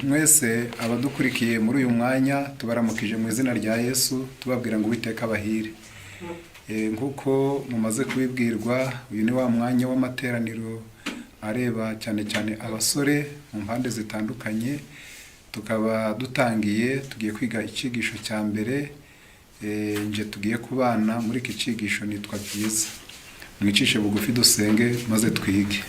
Mwese abadukurikiye muri uyu mwanya, tubaramukije mu izina rya Yesu, tubabwira ngo Uwiteka abahire. Nk'uko mumaze kubibwirwa, uyu ni wa mwanya w'amateraniro areba cyane cyane abasore mu mpande zitandukanye. Tukaba dutangiye, tugiye kwiga icyigisho cya mbere. Nje tugiye kubana muri iki cyigisho nitwa Byiza. Mwicishe bugufi dusenge maze twige.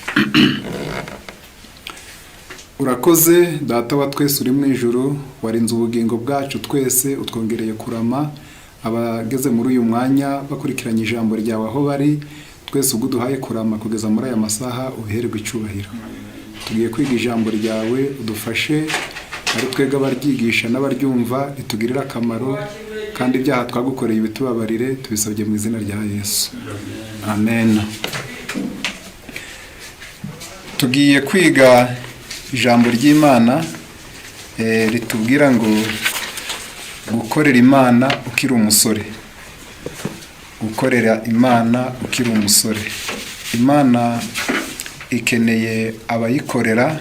Urakoze, Data wa twese uri mu ijuru, warinze ubugingo bwacu twese, utwongereye kurama. Abageze muri uyu mwanya bakurikiranye ijambo ryawe aho bari, twese ubwo uduhaye kurama kugeza muri aya masaha, ubihererwe icyubahiro. Tugiye kwiga ijambo ryawe, udufashe, ari twebwe abaryigisha n'abaryumva, ritugirire akamaro, kandi ibyaha twagukoreye bitubabarire. Tubisabye mu izina rya Yesu, amen. Tugiye kwiga ijambo ry'Imana ritubwira ngo gukorera Imana ukiri umusore. Gukorera Imana ukiri umusore. Imana ikeneye abayikorera.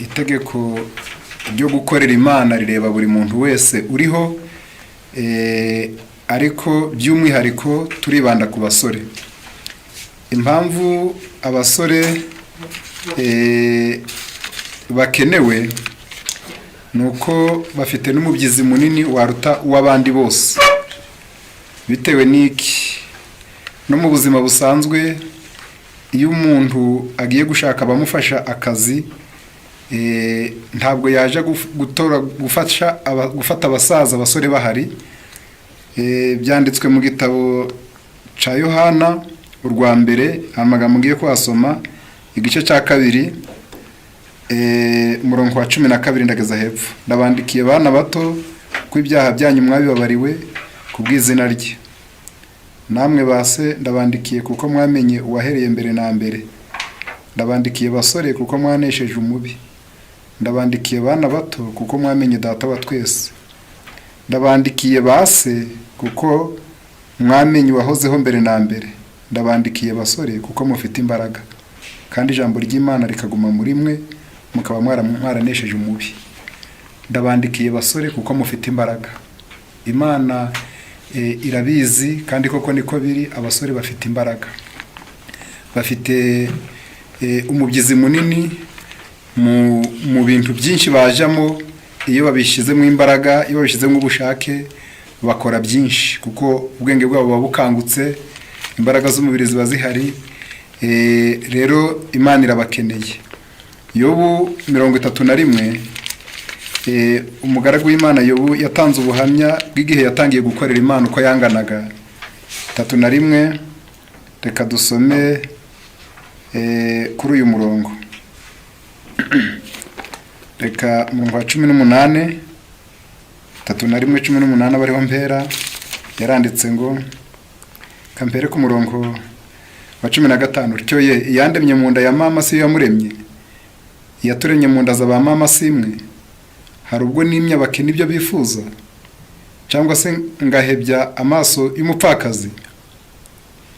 Itegeko ryo gukorera Imana rireba buri muntu wese uriho, ariko by'umwihariko turibanda ku basore. Impamvu abasore bakenewe ni uko bafite n'umubyizi munini waruta uw'abandi bose. Bitewe n'iki? No mu buzima busanzwe, iyo umuntu agiye gushaka abamufasha akazi, ntabwo yaje gutora gufasha gufata abasaza abasore bahari. Byanditswe mu gitabo cya Yohana urwa mbere, amagambo ngiye kuhasoma, igice cya 2, umurongo wa 12 ndageza hepfo. "Ndabandikiye, bana bato, ko ibyaha byanyu mwabibabariwe ku bw'izina rye. Namwe base, ndabandikiye kuko mwamenye uwahereye mbere na mbere. Ndabandikiye, basore, kuko mwanesheje umubi. Ndabandikiye, bana bato, kuko mwamenye Data wa twese. Ndabandikiye, base, kuko mwamenye uwahozeho mbere na mbere. Ndabandikiye, basore, kuko mufite imbaraga, kandi ijambo ry'Imana rikaguma muri mwe, mukaba mwaranesheje umubi." Ndabandikiye, basore, kuko mufite imbaraga. Imana irabizi, kandi koko niko biri. Abasore bafite imbaraga, bafite umubyizi munini mu bintu byinshi bajamo. Iyo babishyizemo imbaraga, iyo babishyizemo ubushake, bakora byinshi, kuko ubwenge bwabo buba bukangutse, imbaraga z'umubiri ziba zihari. Rero Imana irabakeneye. Yobu 31, umugaragu w'Imana Yobu yatanze ubuhamya bw'igihe yatangiye gukorera Imana uko yanganaga. 31, reka dusome kuri uyu murongo. Reka umurongo wa 18, 31:18 aba ariho mpera. Yaranditse ngo, kampere ku murongo wa 15: "Tyo ye, iyandemye mu nda ya mama si yo yamuremye? Iyaturemye mu nda za ba mama si imwe? Hari ubwo nimye abakene ibyo bifuza, cyangwa se ngahebya amaso y'umupfakazi,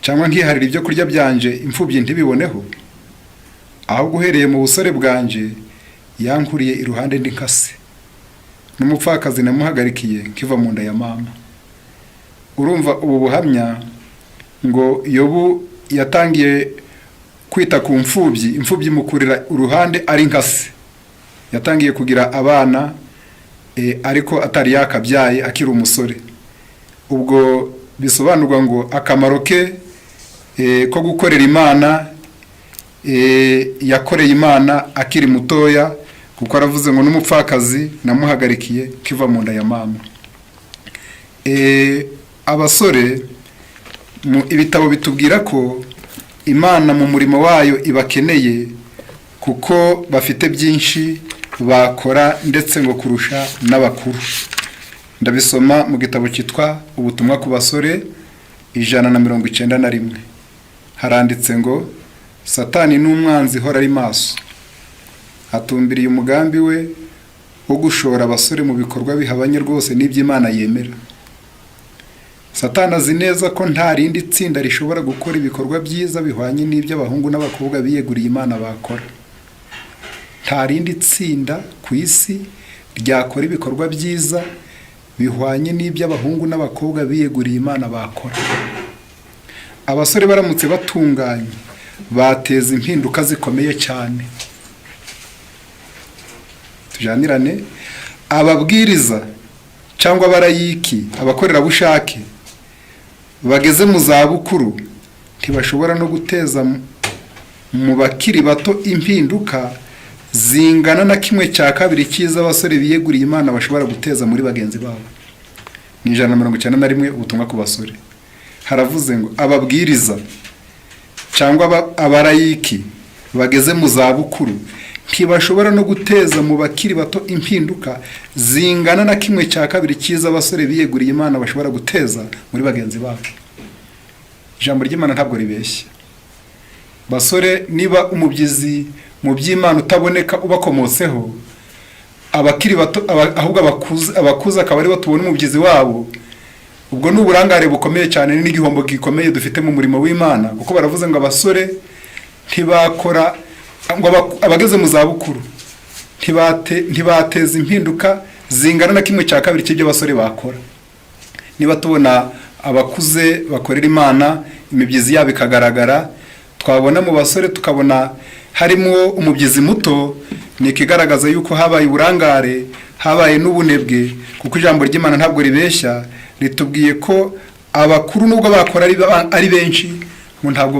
cyangwa nkiharira ibyo kurya byanje, imfubyi ntibiboneho? Ahubwo uhereye mu busore bwanje yankuriye iruhande ndi nka se, n'umupfakazi namuhagarikiye nkiva mu nda ya mama." Urumva ubu buhamya ngo Yobu yatangiye kwita ku mfubyi, imfubyi imukurira uruhande ari nka se. Yatangiye kugira abana ariko atari yakabyaye, akiri umusore. Ubwo bisobanurwa ngo akamaro ke ko gukorera Imana, yakoreye Imana akiri mutoya, kuko aravuze ngo n'umupfakazi namuhagarikiye kiva mu nda ya mama. Abasore mu ibitabo bitubwira ko Imana mu murimo wayo ibakeneye, kuko bafite byinshi bakora, ndetse ngo kurusha n'abakuru. Ndabisoma mu gitabo cyitwa Ubutumwa ku basore, 191. Haranditse ngo: "Satani ni umwanzi ihora ari maso, atumbiriye umugambi we wo gushora abasore mu bikorwa bihabanye rwose n'iby'Imana yemera. Satani azi neza ko nta rindi tsinda rishobora gukora ibikorwa byiza bihwanye n'iby'abahungu n'abakobwa biyeguriye Imana bakora. Nta rindi tsinda rishobora gukora ibikorwa byiza." Nta rindi tsinda ku isi ryakora ibikorwa byiza bihwanye n'iby'abahungu n'abakobwa biyeguriye Imana bakora. Abasore baramutse batunganye bateza impinduka zikomeye cyane. Tujanirane, ababwiriza cyangwa abarayiki, abakorerabushake bageze mu zabukuru ntibashobora no guteza mu bakiri bato impinduka zingana na 1/2 cy'izo abasore biyeguriye Imana bashobora guteza muri bagenzi babo. Ni 191, ubutumwa ku basore. Haravuze ngo ababwiriza cyangwa abarayiki bageze mu zabukuru ntibashobora no guteza mu bakiri bato impinduka zingana na 1/2 cy'izo abasore biyeguriye Imana bashobora guteza muri bagenzi babo. Ijambo ry'Imana ntabwo ribeshya. Basore, niba umubyizi mu by'Imana utaboneka ubakomotseho, abakiri bato ahubwo abakuze akaba aribo tubona umubyizi wabo, ubwo ni uburangare bukomeye cyane n'igihombo gikomeye dufite mu murimo w'Imana, kuko baravuze ngo abasore ntibakora, ngo abageze mu zabukuru ntibateza impinduka zingana na 1/2 cy'ibyo abasore bakora. Niba tubona abakuze bakorera Imana, imibyizi yabo ikagaragara, twabona mu basore tukabona harimo umubyizi muto, ni ikigaragaza yuko habaye uburangare, habaye n'ubunebwe, kuko ijambo ry'Imana ntabwo ribeshya. Ritubwiye ko abakuru nubwo bakora ari benshi, ngo ntabwo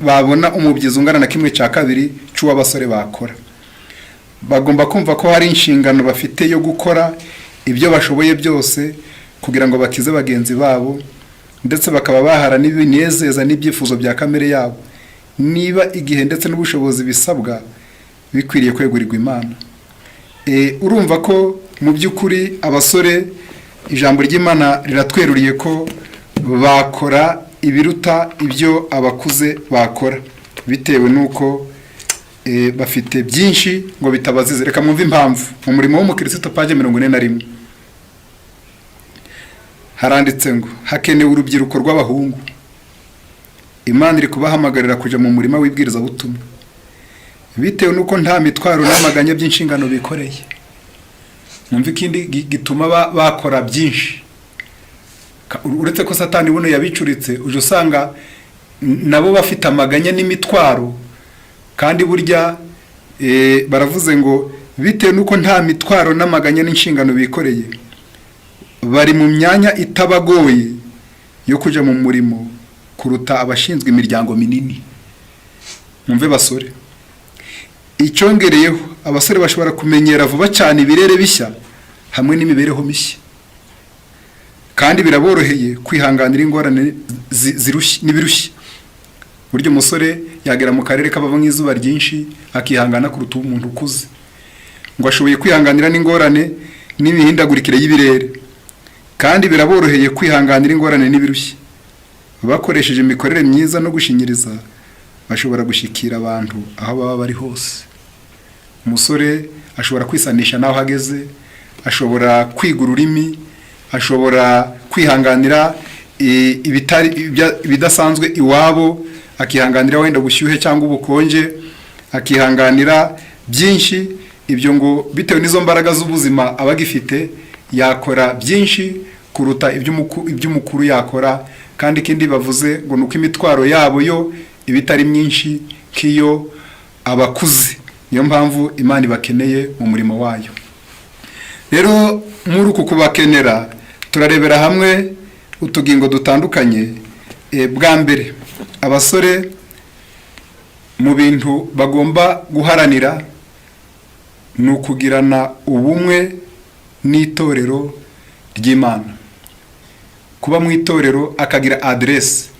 babona umubyizi ungana na 1/2 cy'uwo abasore bakora. Bagomba kumva ko hari inshingano bafite yo gukora ibyo bashoboye byose kugira ngo bakize bagenzi babo, ndetse bakaba bahara n'ibinezeza n'ibyifuzo bya kamere yabo, niba igihe ndetse n'ubushobozi bisabwa bikwiriye kwegurirwa Imana. Urumva ko mu by'ukuri abasore, ijambo ry'Imana riratweruriye ko bakora ibiruta ibyo abakuze bakora, bitewe n'uko bafite byinshi ngo bitabazize. Reka mwumve impamvu. Mu murimo w'umukristo, page 41, haranditse ngo hakenewe urubyiruko rw'abahungu. Imana iri kubahamagarira kujya mu murima w'ibwirizabutumwa, bitewe n'uko nta mitwaro n'amaganya by'inshingano bikoreye. Mwumve ikindi gituma bakora byinshi. Uretse ko Satani buno yabicuritse, uje usanga nabo bafite amaganya n'imitwaro. Kandi burya baravuze ngo bitewe n'uko nta mitwaro n'amaganya n'inshingano bikoreye, bari mu myanya itabagoye yo kujya mu murimo kuruta abashinzwe imiryango minini. Mwumve basore, icyongereyeho, abasore bashobora kumenyera vuba cyane ibirere bishya hamwe n'imibereho mishya, kandi biraboroheye kwihanganira ingorane n'ibirushya. Burya umusore yagera mu karere kabamo nk'izuba ryinshi akihangana kuruta umuntu ukuze. Ngo ashoboye kwihanganira n'ingorane n'imihindagurikire y'ibirere, kandi biraboroheye kwihanganira ingorane n'ibirushya. Bakoresheje imikorere myiza no gushinyiriza, bashobora gushyikira abantu aho baba bari hose. Umusore ashobora kwisanisha n'aho ageze, ashobora kwiga ururimi, ashobora kwihanganira ibidasanzwe iwabo, akihanganira wenda ubushyuhe cyangwa ubukonje, akihanganira byinshi. Ibyo ngo bitewe n'izo mbaraga z'ubuzima aba agifite, yakora byinshi kuruta iby'umukuru yakora. Kandi ikindi bavuze ngo ni uko imitwaro yabo yo iba itari myinshi nk'iyo abakuze. Niyo mpamvu Imana ibakeneye mu murimo wayo. Rero muri uku kubakenera, turarebera hamwe utugingo dutandukanye. Bwa mbere, abasore mu bintu bagomba guharanira ni ukugirana ubumwe n'itorero ry'Imana, kuba mu itorero akagira aderesi.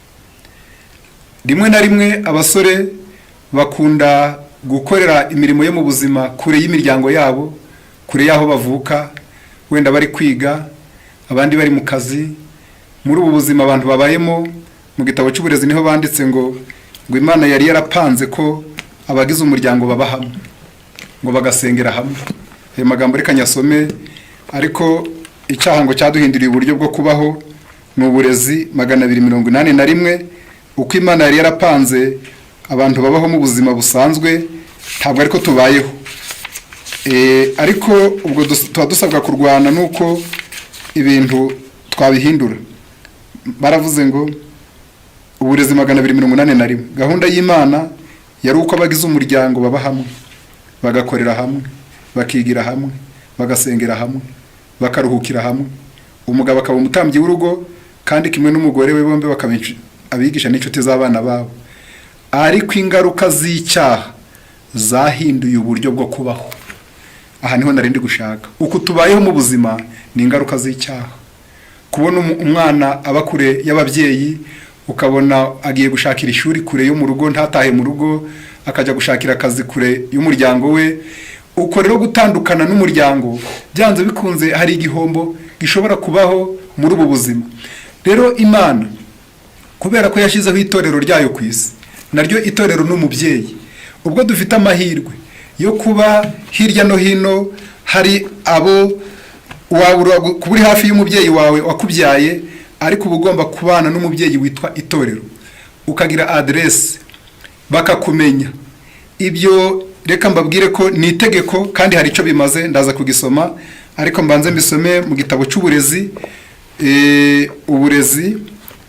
Rimwe na rimwe abasore bakunda gukorera imirimo yo mu buzima kure y'imiryango yabo, kure y'aho bavuka, wenda bari kwiga, abandi bari mu kazi. Muri ubu buzima abantu babayemo, mu gitabo cy'uburezi niho banditse ngo Imana yari yarapanze ko abagize umuryango baba hamwe, ngo bagasengera hamwe. Ayo magambo reka nyasome, ariko icyaha ngo cyaduhinduriye uburyo bwo kubaho. Ni uburezi 281. Uko Imana yari yarapanze abantu babaho mu buzima busanzwe ntabwo ariko tubayeho. Ariko ubwo tuba dusabwa kurwana nuko ibintu twabihindura. Baravuze ngo uburezi 281, gahunda y'Imana yari uko abagize umuryango baba hamwe, bagakorera hamwe, bakigira hamwe, bagasengera hamwe, bakaruhukira hamwe. Umugabo akaba umutambyi w'urugo, kandi kimwe n'umugore we, bombi bakaba abigisha n'inshuti z'abana babo. Ariko ingaruka z'icyaha zahinduye uburyo bwo kubaho. Aha niho nari ndi gushaka. Uku tubayeho mu buzima ni ingaruka z'icyaha. Kubona umwana aba kure y'ababyeyi, ukabona agiye gushakira ishuri kure yo mu rugo, ntatahe mu rugo, akajya gushakira akazi kure y'umuryango we. Uko rero gutandukana n'umuryango, byanze bikunze hari igihombo gishobora kubaho muri ubu buzima. Rero Imana, kubera ko yashyizeho itorero ryayo ku isi, naryo itorero ni umubyeyi. Ubwo dufite amahirwe yo kuba hirya no hino hari abo wabura kuba uri hafi y'umubyeyi wawe wakubyaye, ariko uba ugomba kubana n'umubyeyi witwa itorero, ukagira aderesi bakakumenya. Ibyo reka mbabwire ko ni itegeko kandi hari icyo bimaze. Ndaza kugisoma, ariko mbanze mbisome mu gitabo cy'uburezi. Uburezi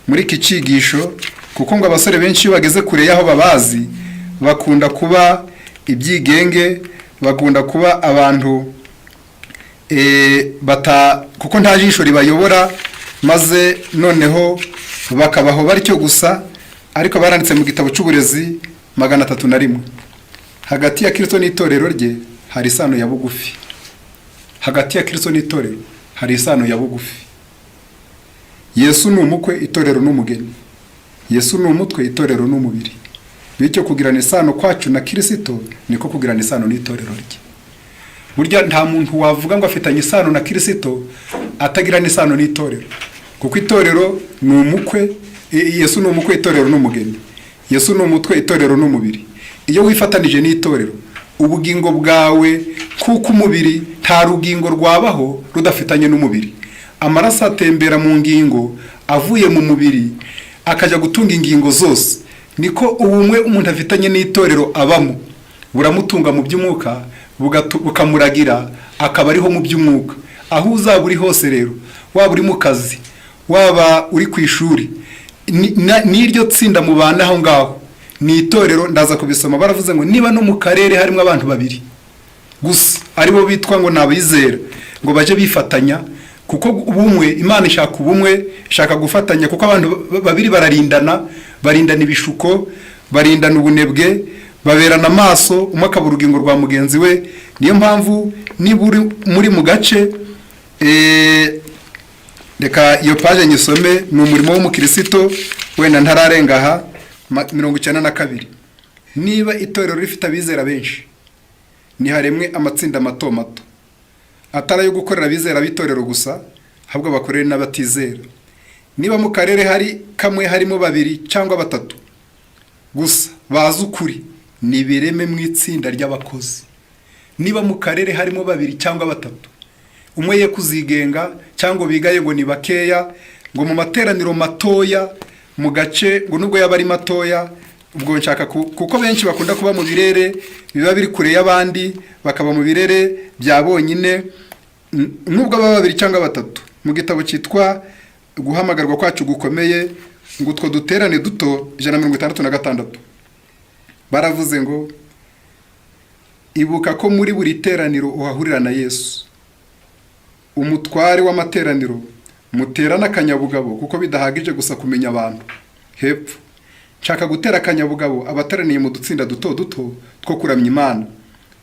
muri iki cyigisho, kuko ngo abasore benshi iyo bageze kure y'aho babazi bakunda kuba ibyigenge, bakunda kuba abantu bata, kuko nta jisho ribayobora, maze noneho bakabaho batyo gusa. Ariko baranditse mu gitabo cy'uburezi 301: hagati ya Kristo n'itorero rye hari isano ya bugufi. Hagati ya Kristo n'itorero hari isano ya bugufi. Yesu ni umukwe, itorero ni umugeni. Yesu ni umutwe, itorero ni umubiri. Bityo kugirana isano kwacu na Kirisito niko kugirana isano n'itorero rye. Burya nta muntu wavuga ngo afitanye isano na Kirisito atagirana isano n'itorero, kuko itorero ni umukwe. Yesu ni umukwe, itorero ni umugeni. Yesu ni umutwe, itorero ni umubiri. Iyo wifatanije n'itorero, ubugingo bwawe, kuko umubiri nta rugingo rwabaho rudafitanye n'umubiri. Amaraso atembera mu ngingo avuye mu mubiri akajya gutunga ingingo zose. Niko ubumwe umuntu afitanye n'itorero abamo buramutunga mu by'umwuka, bukamuragira, akaba ariho mu by'umwuka. Aho uzaba uri hose rero, waba uri mu kazi, waba uri ku ishuri, n'iryo tsinda mubana aho ngaho ni itorero. Ndaza kubisoma. Baravuze ngo niba no mu karere harimo abantu babiri gusa aribo bitwa ngo ni abizera, ngo bajye bifatanya, kuko ubumwe, Imana ishaka ubumwe, ishaka gufatanya, kuko abantu babiri bararindana, barindana ibishuko, barindana ubunebwe, baberana amaso, umwe akaba urugingo rwa mugenzi we. Niyo mpamvu niba uri muri mu gace, reka iyo page nyisome. Ni umurimo w'umukirisito. Wenda ntararenga aha, 92: niba itorero rifite abizera benshi, niharemwe amatsinda mato mato, atari ayo gukorera abizera b'itorero gusa, ahubwo bakorere n'abatizera. Niba mu karere hari kamwe harimo babiri cyangwa batatu gusa bazi ukuri, nibireme mu itsinda ry'abakozi. Niba mu karere harimo babiri cyangwa batatu, umwe ye kuzigenga cyangwa bigaye ngo ni bakeya, ngo mu materaniro matoya mu gace, ngo nubwo yaba ari matoya. Ubwo nshaka kuko benshi bakunda kuba mu birere biba biri kure y'abandi, bakaba mu birere bya bonyine, nubwo baba babiri cyangwa batatu. Mu gitabo cyitwa Guhamagarwa Kwacu Gukomeye, ngo utwo duterane duto, 166, baravuze ngo ibuka ko muri buri teraniro uhahurira na Yesu, umutware w'amateraniro. Muterane akanyabugabo, kuko bidahagije gusa kumenya abantu. Hepfo nshaka gutera akanyabugabo abateraniye mu dutsinda duto duto two kuramya Imana.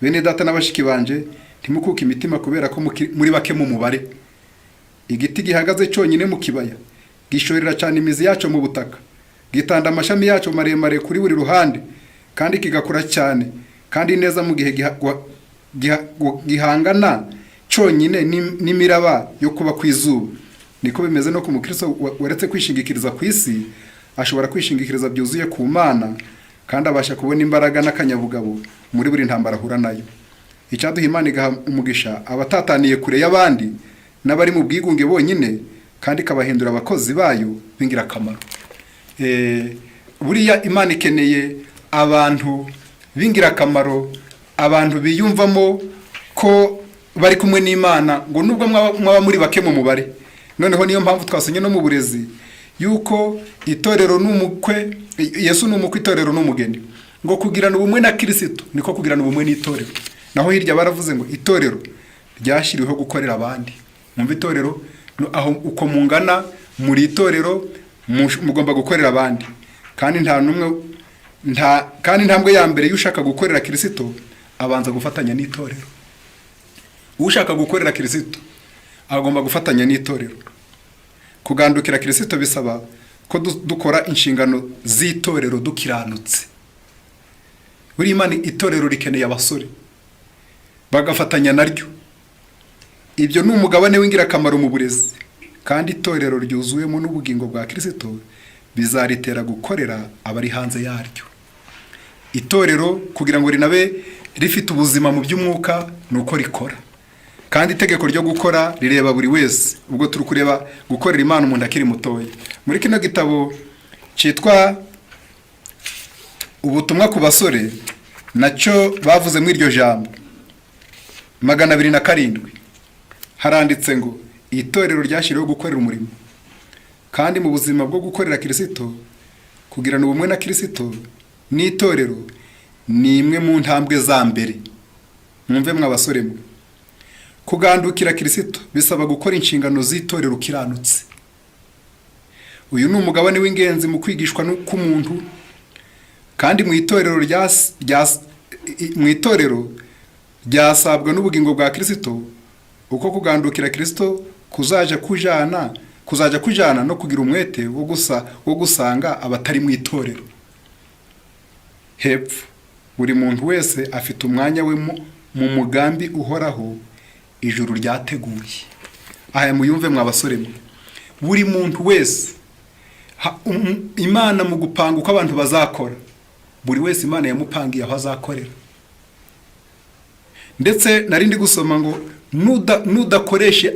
Bene data na bashiki banje, ntimukuke imitima kubera ko muri bake mu mubare. Igiti gihagaze cyonyine mu kibaya gishorera cyane imizi yacyo mu butaka, gitanda amashami yacyo maremare kuri buri ruhande, kandi kigakura cyane kandi neza mu gihe gihangana cyonyine n'imiraba yo kuba ku izuba. Niko bimeze no ku mukristo waretse kwishingikiriza ku isi. Ashobora kwishingikiriza byuzuye ku Mana, kandi abasha kubona imbaraga n'akanyabugabo muri buri ntambara ahura nayo. Icyaduha Imana igaha umugisha abatataniye kure y'abandi n'abari mu bwigunge bonyine, kandi ikabahindura abakozi bayo b'ingirakamaro. Buriya Imana ikeneye abantu b'ingirakamaro, abantu biyumvamo ko ko bari kumwe n'Imana, ngo nubwo mwaba muri bake mu mubare. Noneho niyo mpamvu twasomye no mu burezi yuko itorero ni umukwe, Yesu ni umukwe, itorero ni umugeni. Ngo kugirana ubumwe na Kirisito niko kugirana ubumwe n'itorero. Naho hirya baravuze ngo itorero ryashyiriweho gukorera abandi. Mwumva itorero aho uko mungana muri itorero, mugomba gukorera abandi. Kandi nta n'umwe nta kandi intambwe ya mbere y'ushaka gukorera Kirisito abanza gufatanya n'itorero. Ushaka gukorera Kirisito agomba gufatanya n'itorero. Kugandukira Kirisito bisaba ko dukora inshingano z'itorero dukiranutse. Buriya Imana, itorero rikeneye abasore bagafatanya naryo. Ibyo ni umugabane w'ingirakamaro mu burezi, kandi itorero ryuzuwemo n'ubugingo bwa Kirisito bizaritera gukorera abari hanze yaryo. Itorero kugira ngo rinabe rifite ubuzima mu by'umwuka ni uko rikora, kandi itegeko ryo gukora rireba buri wese. Ubwo turi kureba gukorera Imana umuntu akiri mutoya. Muri kino gitabo cyitwa Ubutumwa ku basore, nacyo bavuze muri iryo jambo 207, haranditse ngo itorero ryashyiriweho gukorera umurimo, kandi mu buzima bwo gukorera Kirisito, kugirana ubumwe na Kirisito n'itorero ni imwe mu ntambwe za mbere. Mwumve mwa basore mwe, kugandukira Kirisito bisaba gukora inshingano z'itorero ukiranutse. Uyu ni umugabane w'ingenzi mu kwigishwa k'umuntu, kandi mu itorero ryasabwa n'ubugingo bwa Kirisito. Uko kugandukira Kirisito kuzajya kujana no kugira umwete wo gusanga abatari mu itorero. Hepfo, buri muntu wese afite umwanya we mu mugambi uhoraho ijuru ryateguye. Aha muyumve mwa basore mwe, buri muntu wese Imana mu gupanga uko abantu bazakora, buri wese Imana yamupangiye aho azakorera. Ndetse nari ndi gusoma ngo nudakoresha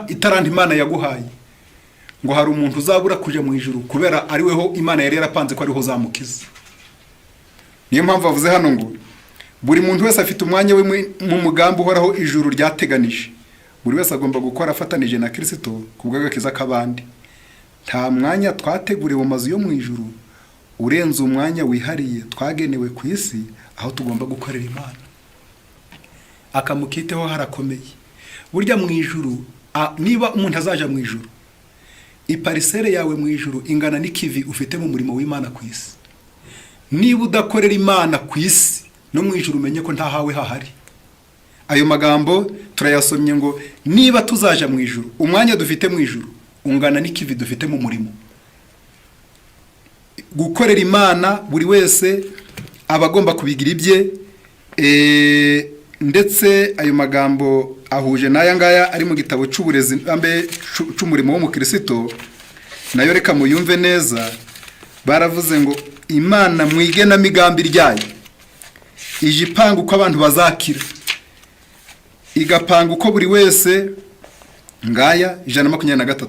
itaranta Imana yaguhaye, ngo hari umuntu uzabura kuja mu ijuru kubera ari weho Imana yari yarapanze ko ariho uzamukiza. Niyo mpamvu bavuze hano ngo buri muntu wese afite umwanya we mu mugambi uhoraho ijuru ryateganije. Buri wese agomba gukora afatanije na Kirisito ku bw'agakiza k'abandi. Nta mwanya twateguriwe mu mazu yo mu ijuru urenze umwanya wihariye twagenewe ku isi aho tugomba gukorera Imana. Akamukiteho harakomeye. Burya mu ijuru, niba umuntu azaja mu ijuru, iparcelle yawe mu ijuru ingana n'ikivi ufite mu murimo w'Imana ku isi. Niba udakorera Imana ku isi, no mu ijuru umenye ko ntahawe hahari. Ayo magambo turayasomye ngo niba tuzaja mu ijuru, umwanya dufite mu ijuru ungana n'ikivi dufite mu murimo gukorera Imana. Buri wese aba agomba kubigira ibye. Ndetse ayo magambo ahuje n'aya ngaya ari mu gitabo cy'uburezi ambe cy'umurimo w'umukirisito. Nayo reka muyumve neza. Baravuze ngo Imana mu igenamigambi ryayo ije ipanga uko abantu bazakira, igapanga uko buri wese. Ngaya 123: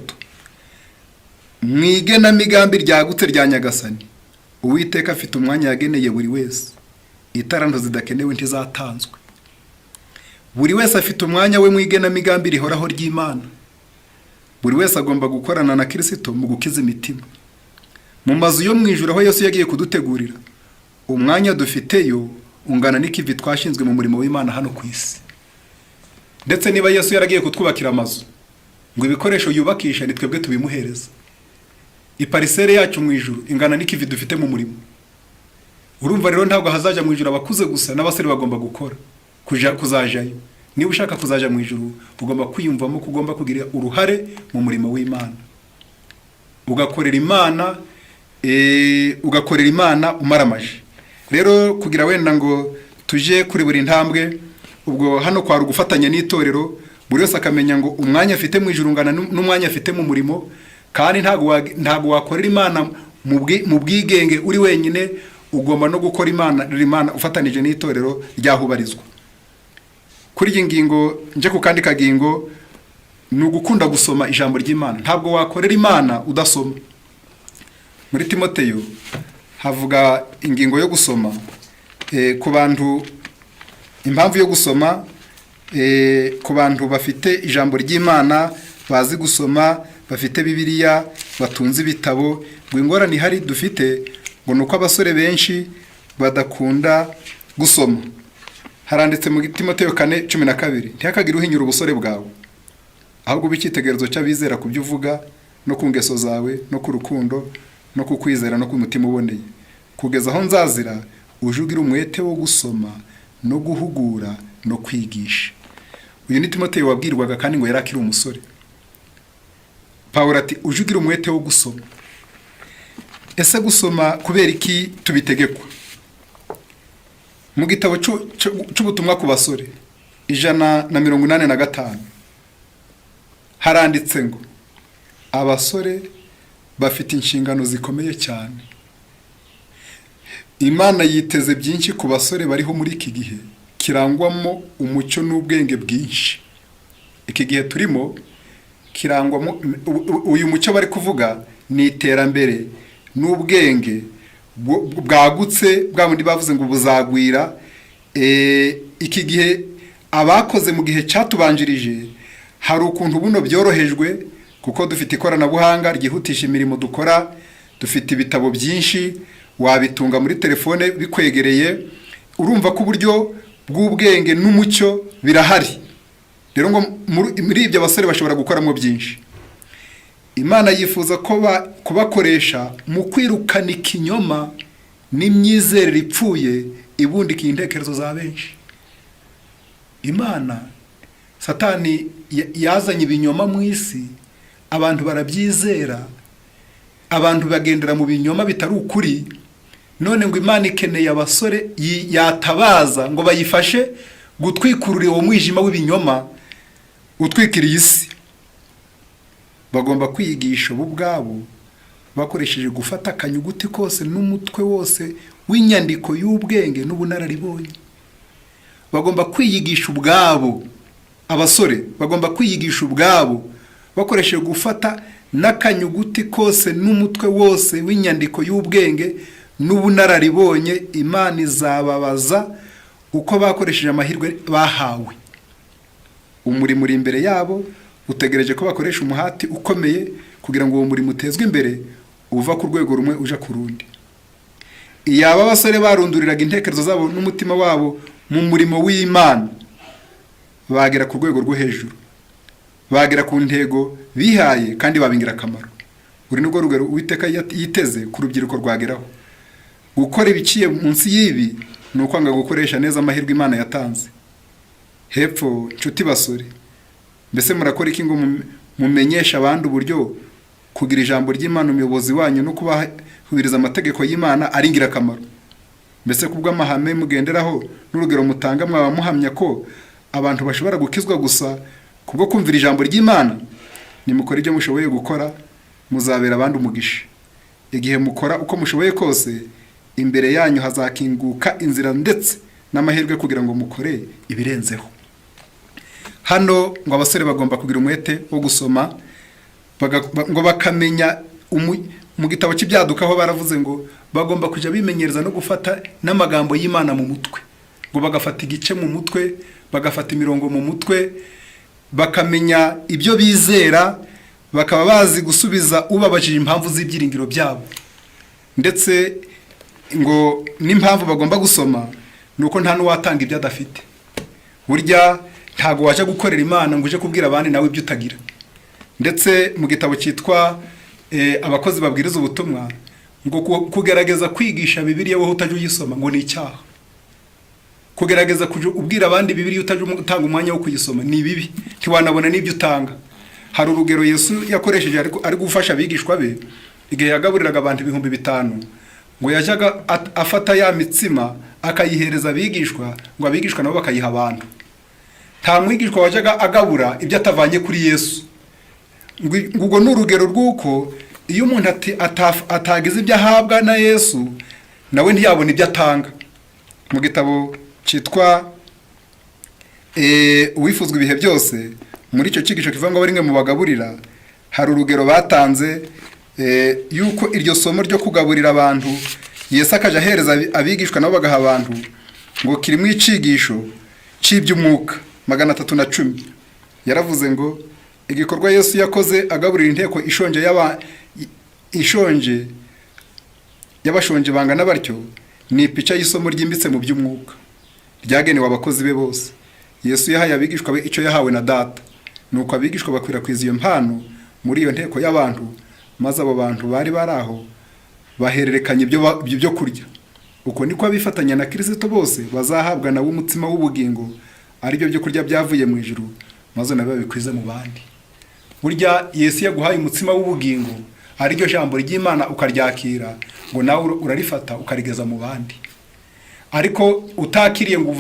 mu igenamigambi ryagutse rya Nyagasani Uwiteka, afite umwanya yageneye buri wese. Itaranto zidakenewe ntizatanzwe. Buri wese afite umwanya we mu igenamigambi rihoraho ry'Imana. Buri wese agomba gukorana na Kirisito mu gukiza imitima. Mu mazu yo mu ijuru aho Yesu yagiye kudutegurira, umwanya dufiteyo ungana n'ikivi twashinzwe mu murimo w'Imana hano ku isi. Ndetse niba Yesu yaragiye kutwubakira amazu, ngo ibikoresho yubakisha ni twebwe tubimuhereza. Iparcelle yacu mu ijuru ingana n'ikivi dufite mu murimo. Urumva rero, ntabwo hazajya mu ijuru abakuze gusa, n'abasore bagomba gukora kuja kuzajayo. Niba ushaka kuzaja mu ijuru, ugomba kwiyumvamo ko ugomba kugira uruhare mu murimo w'Imana, ugakorera Imana, ugakorera Imana umaramaje. Rero kugira wenda ngo tuje kuri buri ntambwe, ubwo hano kwari ugufatanya n'itorero, buri wese akamenya ngo umwanya afite mu ijuru ungana n'umwanya afite mu murimo. Kandi ntabwo wakorera Imana mu bwigenge uri wenyine, ugomba no gukora Imana ufatanije n'itorero ryahubarizwa. Kuri iyi ngingo nje ku kandi kagingo, ni ugukunda gusoma ijambo ry'Imana. Ntabwo wakorera Imana udasoma. Muri Timoteyo havuga ingingo yo gusoma. Ku bantu, impamvu yo gusoma Ku bantu bafite ijambo ry'Imana, bazi gusoma, bafite Bibiliya, batunze ibitabo, ngo ingorane ihari dufite ngo ni uko abasore benshi badakunda gusoma. Haranditse mu Timoteyo 4:12: "Ntihakagire uhinyura ubusore bwawe, ahubwo ube icyitegererezo cy'abizera ku byo uvuga no ku ngeso zawe no ku rukundo no ku kwizera no ku mutima uboneye. Kugeza aho nzazira, uje ugira umwete wo gusoma no guhugura no kwigisha." Uyu ni Timoteyo wabwirwaga, kandi ngo yari akiri umusore. Pawulo ati: "Uje ugira umwete wo gusoma." Ese gusoma kubera iki tubitegekwa? Mu gitabo cy'ubutumwa ku basore, 185, haranditse ngo abasore bafite inshingano zikomeye cyane. Imana yiteze byinshi ku basore bariho muri iki gihe kirangwamo umucyo n'ubwenge bwinshi. Iki gihe turimo kirangwamo uyu mucyo bari kuvuga, ni iterambere n'ubwenge bwagutse, bwa bundi bavuze ngo buzagwira. Iki gihe, abakoze mu gihe cyatubanjirije, hari ukuntu buno byorohejwe, kuko dufite ikoranabuhanga ryihutisha imirimo dukora, dufite ibitabo byinshi, wabitunga muri telefone bikwegereye. Urumva ko uburyo bw'ubwenge n'umucyo birahari. Rero ngo muri ibyo abasore bashobora gukoramo byinshi. Imana yifuza ko kubakoresha mu kwirukana ikinyoma n'imyizerere ipfuye ibundikiye intekerezo za benshi. Imana, Satani yazanye ibinyoma mu isi, abantu barabyizera, abantu bagendera mu binyoma bitari ukuri. None ngo Imana ikeneye abasore yatabaza ngo bayifashe gutwikurura uwo mwijima w'ibinyoma utwikiriye isi. Bagomba kwiyigisha bo ubwabo bakoresheje gufata akanyuguti kose n'umutwe wose w'inyandiko y'ubwenge n'ubunararibonye. Bagomba kwiyigisha ubwabo, abasore bagomba kwiyigisha ubwabo bakoresheje gufata n'akanyuguti kose n'umutwe wose w'inyandiko y'ubwenge n'ubunararibonye. Imana izababaza uko bakoresheje amahirwe bahawe. Umurimo uri imbere yabo, utegereje ko bakoresha umuhati ukomeye kugira ngo uwo murimo utezwe imbere, uva ku rwego rumwe uja ku rundi. Iyaba abasore barunduriraga intekerezo zabo n'umutima wabo mu murimo w'Imana, bagera ku rwego rwo hejuru, bagera ku ntego bihaye kandi baba ingirakamaro. Uri nirwo rugero Uwiteka yiteze ku rubyiruko rwageraho. Gukora ibiciye munsi y'ibi ni ukwanga gukoresha neza amahirwe Imana yatanze. Hepfo, nshuti basore, mbese murakora iki ngo mumenyeshe abandi uburyo kugira ijambo ry'Imana umuyobozi wanyu no kubahiriza amategeko y'Imana ari ingirakamaro? Mbese kubw'amahame mugenderaho n'urugero mutanga, mwaba muhamya ko abantu bashobora gukizwa gusa kubwo kumvira ijambo ry'Imana? Nimukora ibyo mushoboye gukora, muzabera abandi umugisha. Igihe mukora uko mushoboye kose, imbere yanyu hazakinguka inzira ndetse n'amahirwe kugira ngo mukore ibirenzeho. Hano ngo abasore bagomba kugira umwete wo gusoma, ngo bakamenya. Mu gitabo cy'Ibyaduka aho baravuze ngo bagomba kujya bimenyereza no gufata n'amagambo y'Imana mu mutwe, ngo bagafata igice mu mutwe, bagafata imirongo mu mutwe, bakamenya ibyo bizera, bakaba bazi gusubiza ubabajije impamvu z'ibyiringiro byabo. Ndetse ngo n'impamvu bagomba gusoma ni uko nta n'uwatanga ibyo adafite. Burya ntabwo wajya gukorera Imana ngo uje kubwira abandi nawe ibyo utagira. Ndetse mu gitabo cyitwa Abakozi Babwiriza Ubutumwa, ngo kugerageza kwigisha Bibiliya wowe utajya uyisoma ngo ni icyaha. Kugerageza kujya ubwira abandi Bibiliya utajya utanga umwanya wo kuyisoma ni bibi, ntiwanabona n'ibyo utanga. Hari urugero Yesu yakoresheje ari gufasha abigishwa be igihe yagaburiraga abantu 5000. Ngo yajyaga afata ya mitsima akayihereza abigishwa, ngo abigishwa nabo bakayiha abantu. Nta mwigishwa wajyaga agabura ibyo atavanye kuri Yesu. Ngo urwo ni urugero rw'uko iyo umuntu atagize ibyo ahabwa na Yesu, nawe ntiyabona ibyo atanga. Mu gitabo cyitwa Uwifuzwa Ibihe Byose, muri icyo cyigisho kivuga ngo rimwe mu bagaburira, hari urugero batanze yuko iryo somo ryo kugaburira abantu, Yesu akajya ahereza abigishwa nabo bagaha abantu, ngo kirimo icigisho cy'iby'umwuka. 310 yaravuze ngo igikorwa Yesu yakoze agaburira inteko ishonje y'aba ishonje y'abashonje bangana batyo ni ipica y'isomo ryimbitse mu by'umwuka ryagenewe abakozi be bose. Yesu yahaye abigishwa be icyo yahawe na Data, nuko abigishwa bakwirakwiza iyo mpano muri iyo nteko y'abantu, maze abo bantu bari bari aho bahererekanya ibyo byo kurya. Uko niko abifatanya na Kirisito bose bazahabwa nawe umutsima w'ubugingo, ari byo byo kurya byavuye mu ijuru, maze nabo babikwize mu bandi. Burya Yesu yaguhaye umutsima w'ubugingo, ari ryo jambo ry'Imana, ukaryakira, ngo nawe urarifata ukarigeza mu bandi. Ariko utakiriye ngo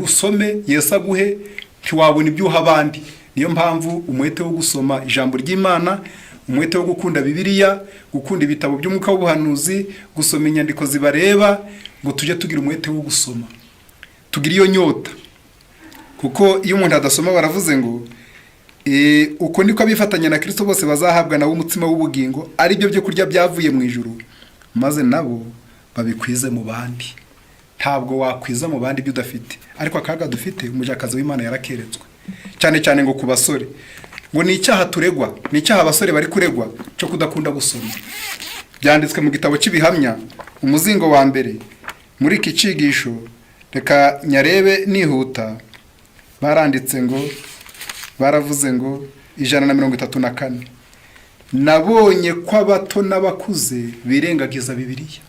usome Yesu aguhe, ntiwabona ibyo uha abandi. Niyo mpamvu umwete wo gusoma ijambo ry'Imana, umwete wo gukunda Bibiliya, gukunda ibitabo by'umwuka w'ubuhanuzi, gusoma inyandiko zibareba, ngo tujye tugira umwete wo gusoma, tugira iyo nyota, kuko iyo umuntu adasoma, baravuze ngo uko niko abifatanya na Kirisito bose bazahabwa nawe umutsima w'ubugingo, ari byo byo kurya byavuye mu ijuru, maze nabo babikwize mu bandi. Ntabwo wakwiza mu bandi ibyo udafite. Ariko akaga dufite, umujakazi w'Imana yarakeretswe cyane cyane ngo ku basore, ngo ni icyaha turegwa, ni icyaha abasore bari kuregwa cyo kudakunda gusoma. Byanditswe mu gitabo cy'Ibihamya, umuzingo wa mbere. Muri iki cyigisho reka nyarebe nihuta. Baranditse ngo, baravuze ngo 134: "Nabonye ko abato n'abakuze birengagiza Bibiliya."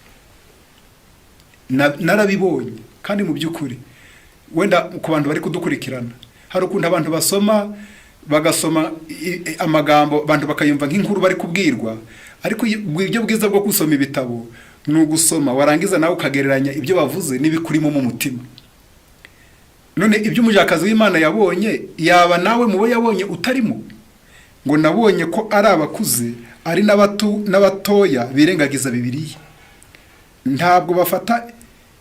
Narabibonye kandi mu by'ukuri wenda ku bantu bari kudukurikirana, hari ukuntu abantu basoma, bagasoma amagambo, abantu bakayumva nk'inkuru bari kubwirwa. Ariko uburyo bwiza bwo gusoma ibitabo ni ugusoma, warangiza nawe ukagereranya ibyo bavuze n'ibikurimo mu mutima. None ibyo umujakazi w'Imana yabonye, yaba nawe mu bo yabonye utarimo? Ngo nabonye ko ari abakuze ari n'abatoya birengagiza Bibiliya. Ntabwo bafata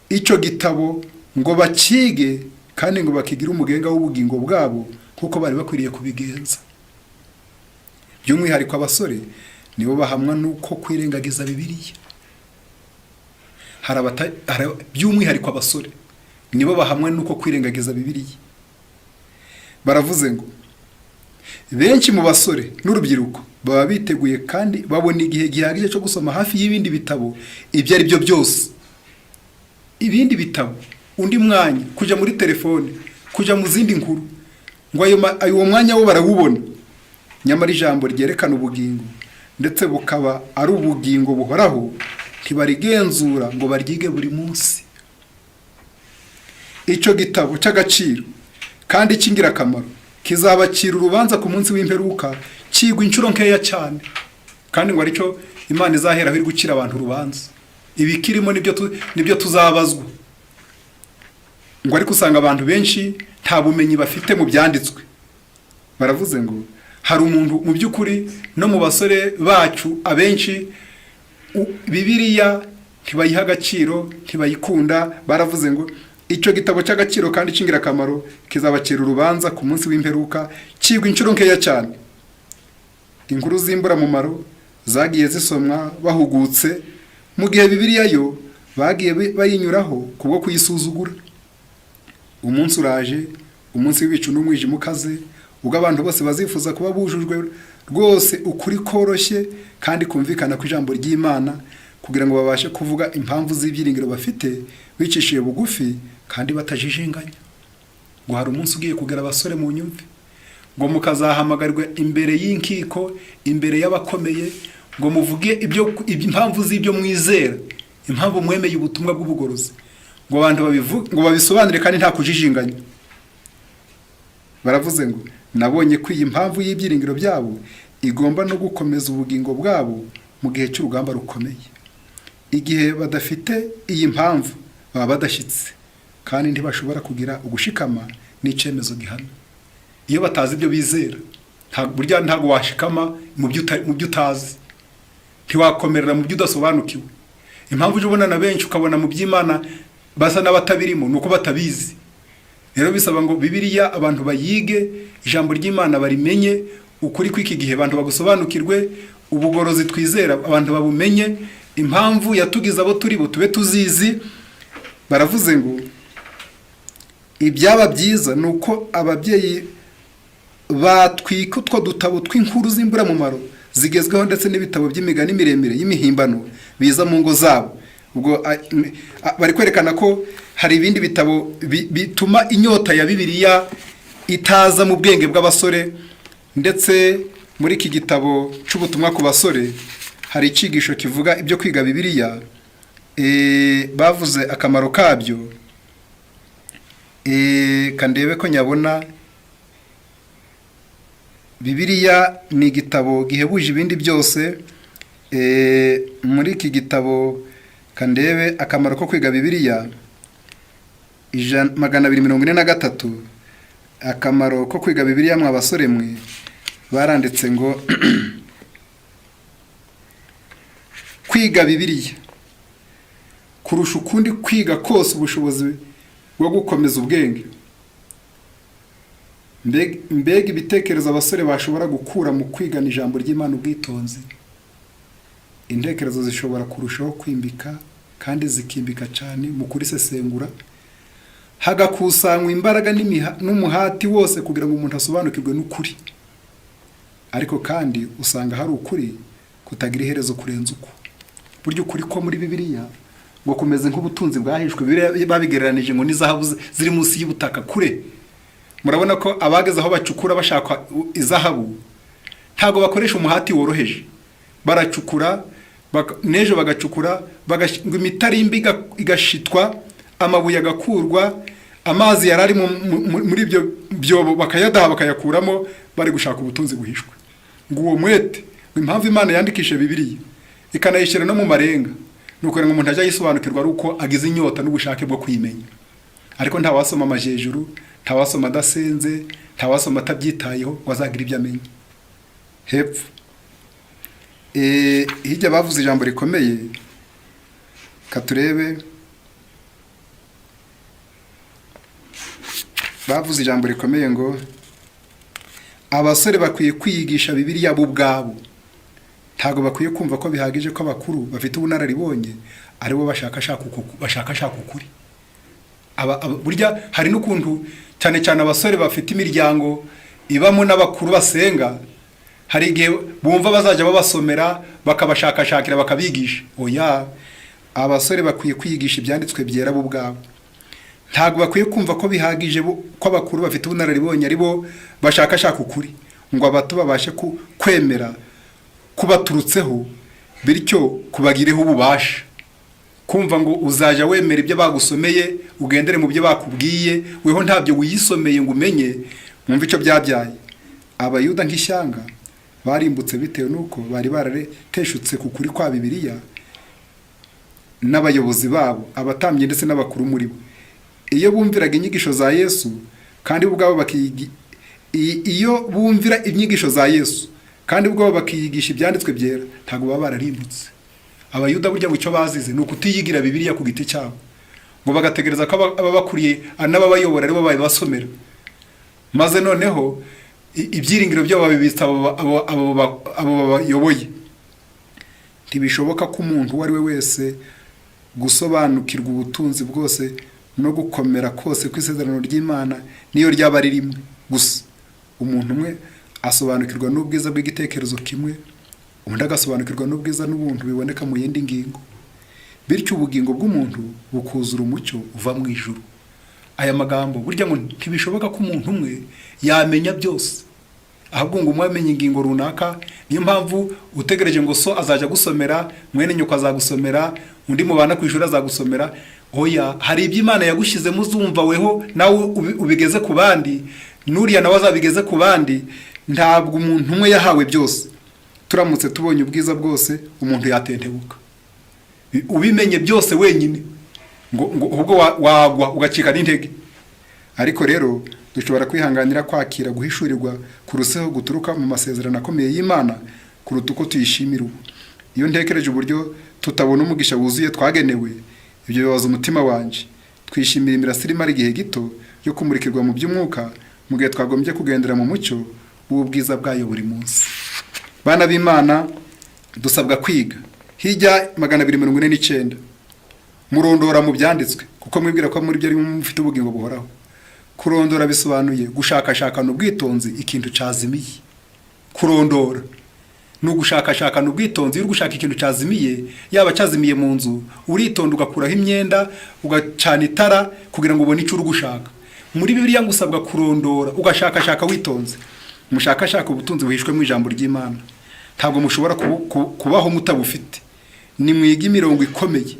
icyo gitabo ngo bakige kandi ngo bakigire umugenga w'ubugingo bwabo nk'uko bari bakwiriye kubigenza. By'umwihariko abasore nibo bahamwa n'uko kwirengagiza Bibiliya. By'umwihariko abasore nibo bahamwa n'uko kwirengagiza Bibiliya. Baravuze ngo benshi mu basore n'urubyiruko baba biteguye kandi babona igihe gihagije cyo gusoma hafi y'ibindi bitabo ibyo ari byo byose, ibindi bitabo, undi mwanya, kujya muri telefone, kujya mu zindi nkuru, ngo uwo mwanya wo barawubona. Nyamara ijambo ryerekana ubugingo, ndetse bukaba ari ubugingo buhoraho, ntibarigenzura ngo baryige buri munsi. Icyo gitabo cy'agaciro kandi cy'ingirakamaro kizabacira urubanza ku munsi w'imperuka kigwa inshuro nkeya cyane, kandi ngo aricyo Imana izaheraho iri gucira abantu urubanza. Ibikirimo nibyo tuzabazwa. Ngo ariko usanga abantu benshi nta bumenyi bafite mu byanditswe. Baravuze ngo hari umuntu mu by'ukuri, no mu basore bacu abenshi, Bibiliya ntibayiha agaciro, ntibayikunda. Baravuze ngo icyo gitabo cy'agaciro kandi cy'ingirakamaro kizabacira urubanza ku munsi w'imperuka kigwa inshuro nkeya cyane. Inkuru z'imburamumaro zagiye zisomwa bahugutse, mu gihe Bibiliya yo bagiye bayinyuraho kubwo kuyisuzugura. Umunsi uraje, umunsi w'ibicu n'umwijima ukaze, ubwo abantu bose bazifuza kuba bujujwe rwose ukuri koroshye kandi kumvikana ku ijambo ry'Imana, kugira ngo babashe kuvuga impamvu z'ibyiringiro bafite bicishije bugufi kandi batajijinganya. Ngo hari umunsi ugiye kugera, abasore mu nyumve, ngo mukazahamagarwa imbere y'inkiko, imbere y'abakomeye, ngo muvuge ibyo impamvu z'ibyo mwizera, impamvu mwemeye ubutumwa bw'ubugorozi, ngo abantu babivuge, ngo babisobanure kandi nta kujijinganya. Baravuze ngo nabonye ko iyi mpamvu y'ibyiringiro byabo igomba no gukomeza ubugingo bwabo mu gihe cy'urugamba rukomeye. Igihe badafite iyi mpamvu baba badashyitse kandi ntibashobora kugira ugushikama n'icyemezo gihamye. Iyo batazi ibyo bizera, burya ntabwo washikama mu byo utazi, ntiwakomerera mu byo udasobanukiwe. Impamvu ujya ubona na benshi ukabona mu by'Imana basa n'abatabirimo ni uko batabizi. Rero bisaba ngo Bibiliya abantu bayige, ijambo ry'Imana barimenye, ukuri kw'iki gihe abantu bagusobanukirwe, ubugorozi twizera abantu babumenye, impamvu yatugize abo turi bo tube tuzizi. Baravuze ngo Ibyaba byiza ni uko ababyeyi batwika utwo dutabo tw'inkuru z'imburamumaro zigezweho ndetse n'ibitabo by'imigani miremire y'imihimbano biza mu ngo zabo. Ubwo bari kwerekana ko hari ibindi bitabo bituma inyota ya Bibiliya itaza mu bwenge bw'abasore. Ndetse muri iki gitabo cy'ubutumwa ku basore hari icyigisho kivuga ibyo kwiga Bibiliya. Bavuze akamaro kabyo. Kandebe ko nyabona. Bibiliya ni igitabo gihebuje ibindi byose. Muri iki gitabo, kandebe akamaro ko kwiga Bibiliya, 243. Akamaro ko kwiga Bibiliya mwa basore mwe, baranditse ngo: "Kwiga Bibiliya kurusha ukundi kwiga kose ubushobozi bwo gukomeza ubwenge. Mbega ibitekerezo abasore bashobora gukura mu kwigana ijambo ry'Imana ubwitonzi! Intekerezo zishobora kurushaho kwimbika kandi zikimbika cyane mu kurisesengura, hagakusanywa imbaraga n'umuhati wose kugira ngo umuntu asobanukirwe n'ukuri. Ariko kandi usanga hari ukuri kutagira iherezo kurenza uku. Burya ukuri ko muri Bibiliya ngo kumeze nk'ubutunzi bwahishwe. Bibiliya babigereranije ngo n'izahabu ziri munsi y'ubutaka kure. Murabona ko abageze aho bacukura bashaka izahabu ntabwo bakoresha umuhati woroheje. Baracukura, n'ejo bagacukura, ngo imitarimba igashitwa, amabuye agakurwa, amazi yari ari muri ibyo byobo bakayadaha, bakayakuramo, bari gushaka ubutunzi buhishwe. Ngo uwo mwete, ngo impamvu Imana yandikishe Bibiliya ikanayishyira no mu marenga ni ukugira ngo umuntu ajye ayisobanukirwa ari uko agize inyota n'ubushake bwo kuyimenya. Ariko ntawasoma amajejuru, ntawasoma adasenze, ntawasoma atabyitayeho ngo azagire ibyo amenya. Hepfo, hirya bavuze ijambo rikomeye. Katurebe, bavuze ijambo rikomeye ngo abasore bakwiye kwiyigisha Bibiliya bo ubwabo. Ntabwo bakwiye kumva ko bihagije ko abakuru bafite ubunararibonye aribo bashakashaka ukuri. Burya hari n'ukuntu cyane cyane abasore bafite imiryango ibamo n'abakuru basenga, hari igihe bumva bazajya babasomera, bakabashakashakira, bakabigisha. Oya, abasore bakwiye kwiyigisha ibyanditswe byera bo ubwabo. Ntabwo bakwiye kumva ko bihagije ko abakuru bafite ubunararibonye ari bo bashakashaka ukuri, ngo abato babashe kwemera kubaturutseho, bityo kubagireho ububasha. Kumva ngo uzajya wemera ibyo bagusomeye, ugendere mu byo bakubwiye, weho ntabyo wiyisomeye ngo umenye. Mwumve icyo byabyaye: Abayuda nk'ishyanga barimbutse bitewe n'uko bari barateshutse ku kuri kwa Bibiliya n'abayobozi babo, abatambyi ndetse n'abakuru muri bo. Iyo bumviraga inyigisho za Yesu kandi bo ubwabo iyo bumvira inyigisho za Yesu kandi ubwabo bakiyigisha ibyanditswe byera, ntabwo baba bararimbutse. Abayuda burya ngo icyo bazize ni ukutiyigira Bibiliya ku giti cyabo, ngo bagategereza ko ababakuriye n'ababayobora aribo babibasomera, maze noneho ibyiringiro byabo babibitsa abo babayoboye. Ntibishoboka ko umuntu uwo ari we wese gusobanukirwa ubutunzi bwose no gukomera kose kw'isezerano ry'Imana, niyo ryaba ari rimwe gusa. Umuntu umwe asobanukirwa n'ubwiza bw'igitekerezo kimwe, undi agasobanukirwa n'ubwiza n'ubuntu biboneka mu yindi ngingo, bityo ubugingo bw'umuntu bukuzura umucyo uva mu ijuru. Aya magambo, burya ngo ntibishoboka ko umuntu umwe yamenya byose, ahubwo ngo umwe amenye ingingo runaka. Niyo mpamvu utegereje ngo so azajya agusomera, mwene nyoko azagusomera, undi mubana ku ishuri azagusomera, oya. Hari ibyo Imana yagushyizemo uzumva weho nawe ubigeze ku bandi, n'uriya nawe azabigeze ku bandi. Ntabwo umuntu umwe yahawe byose. Turamutse tubonye ubwiza bwose, umuntu yatentebuka. Ubimenye byose wenyine, ngo ubwo wagwa ugacika n'intege. Ariko rero dushobora kwihanganira kwakira guhishurirwa kuruseho guturuka mu masezerano akomeye y'Imana kuruta uko tuyishimira ubu. Iyo ntekereje uburyo tutabona umugisha wuzuye twagenewe, ibyo bibabaza umutima wanjye. Twishimira imirasire imara igihe gito yo kumurikirwa mu by'umwuka, mu gihe twagombye kugendera mu mucyo w'ubwiza bwayo buri munsi. Bana b'Imana, dusabwa kwiga. Hirya, 249: "Murondora mu byanditswe kuko mwibwira ko muri byo arimo mufite ubugingo buhoraho." Kurondora bisobanuye gushakashakana ubwitonzi ikintu cyazimiye. Kurondora ni ugushakashakana ubwitonzi. Iyo uri gushaka ikintu cyazimiye, yaba cyazimiye mu nzu, uritonda ugakuraho imyenda, ugacana itara kugira ngo ubone icyo uri gushaka. Muri Bibiliya ngo usabwa kurondora, ugashakashaka witonze. Mushakashaka ubutunzi buhishwe mu ijambo ry'Imana. Ntabwo mushobora kubaho mutabufite. Nimwige imirongo ikomeye,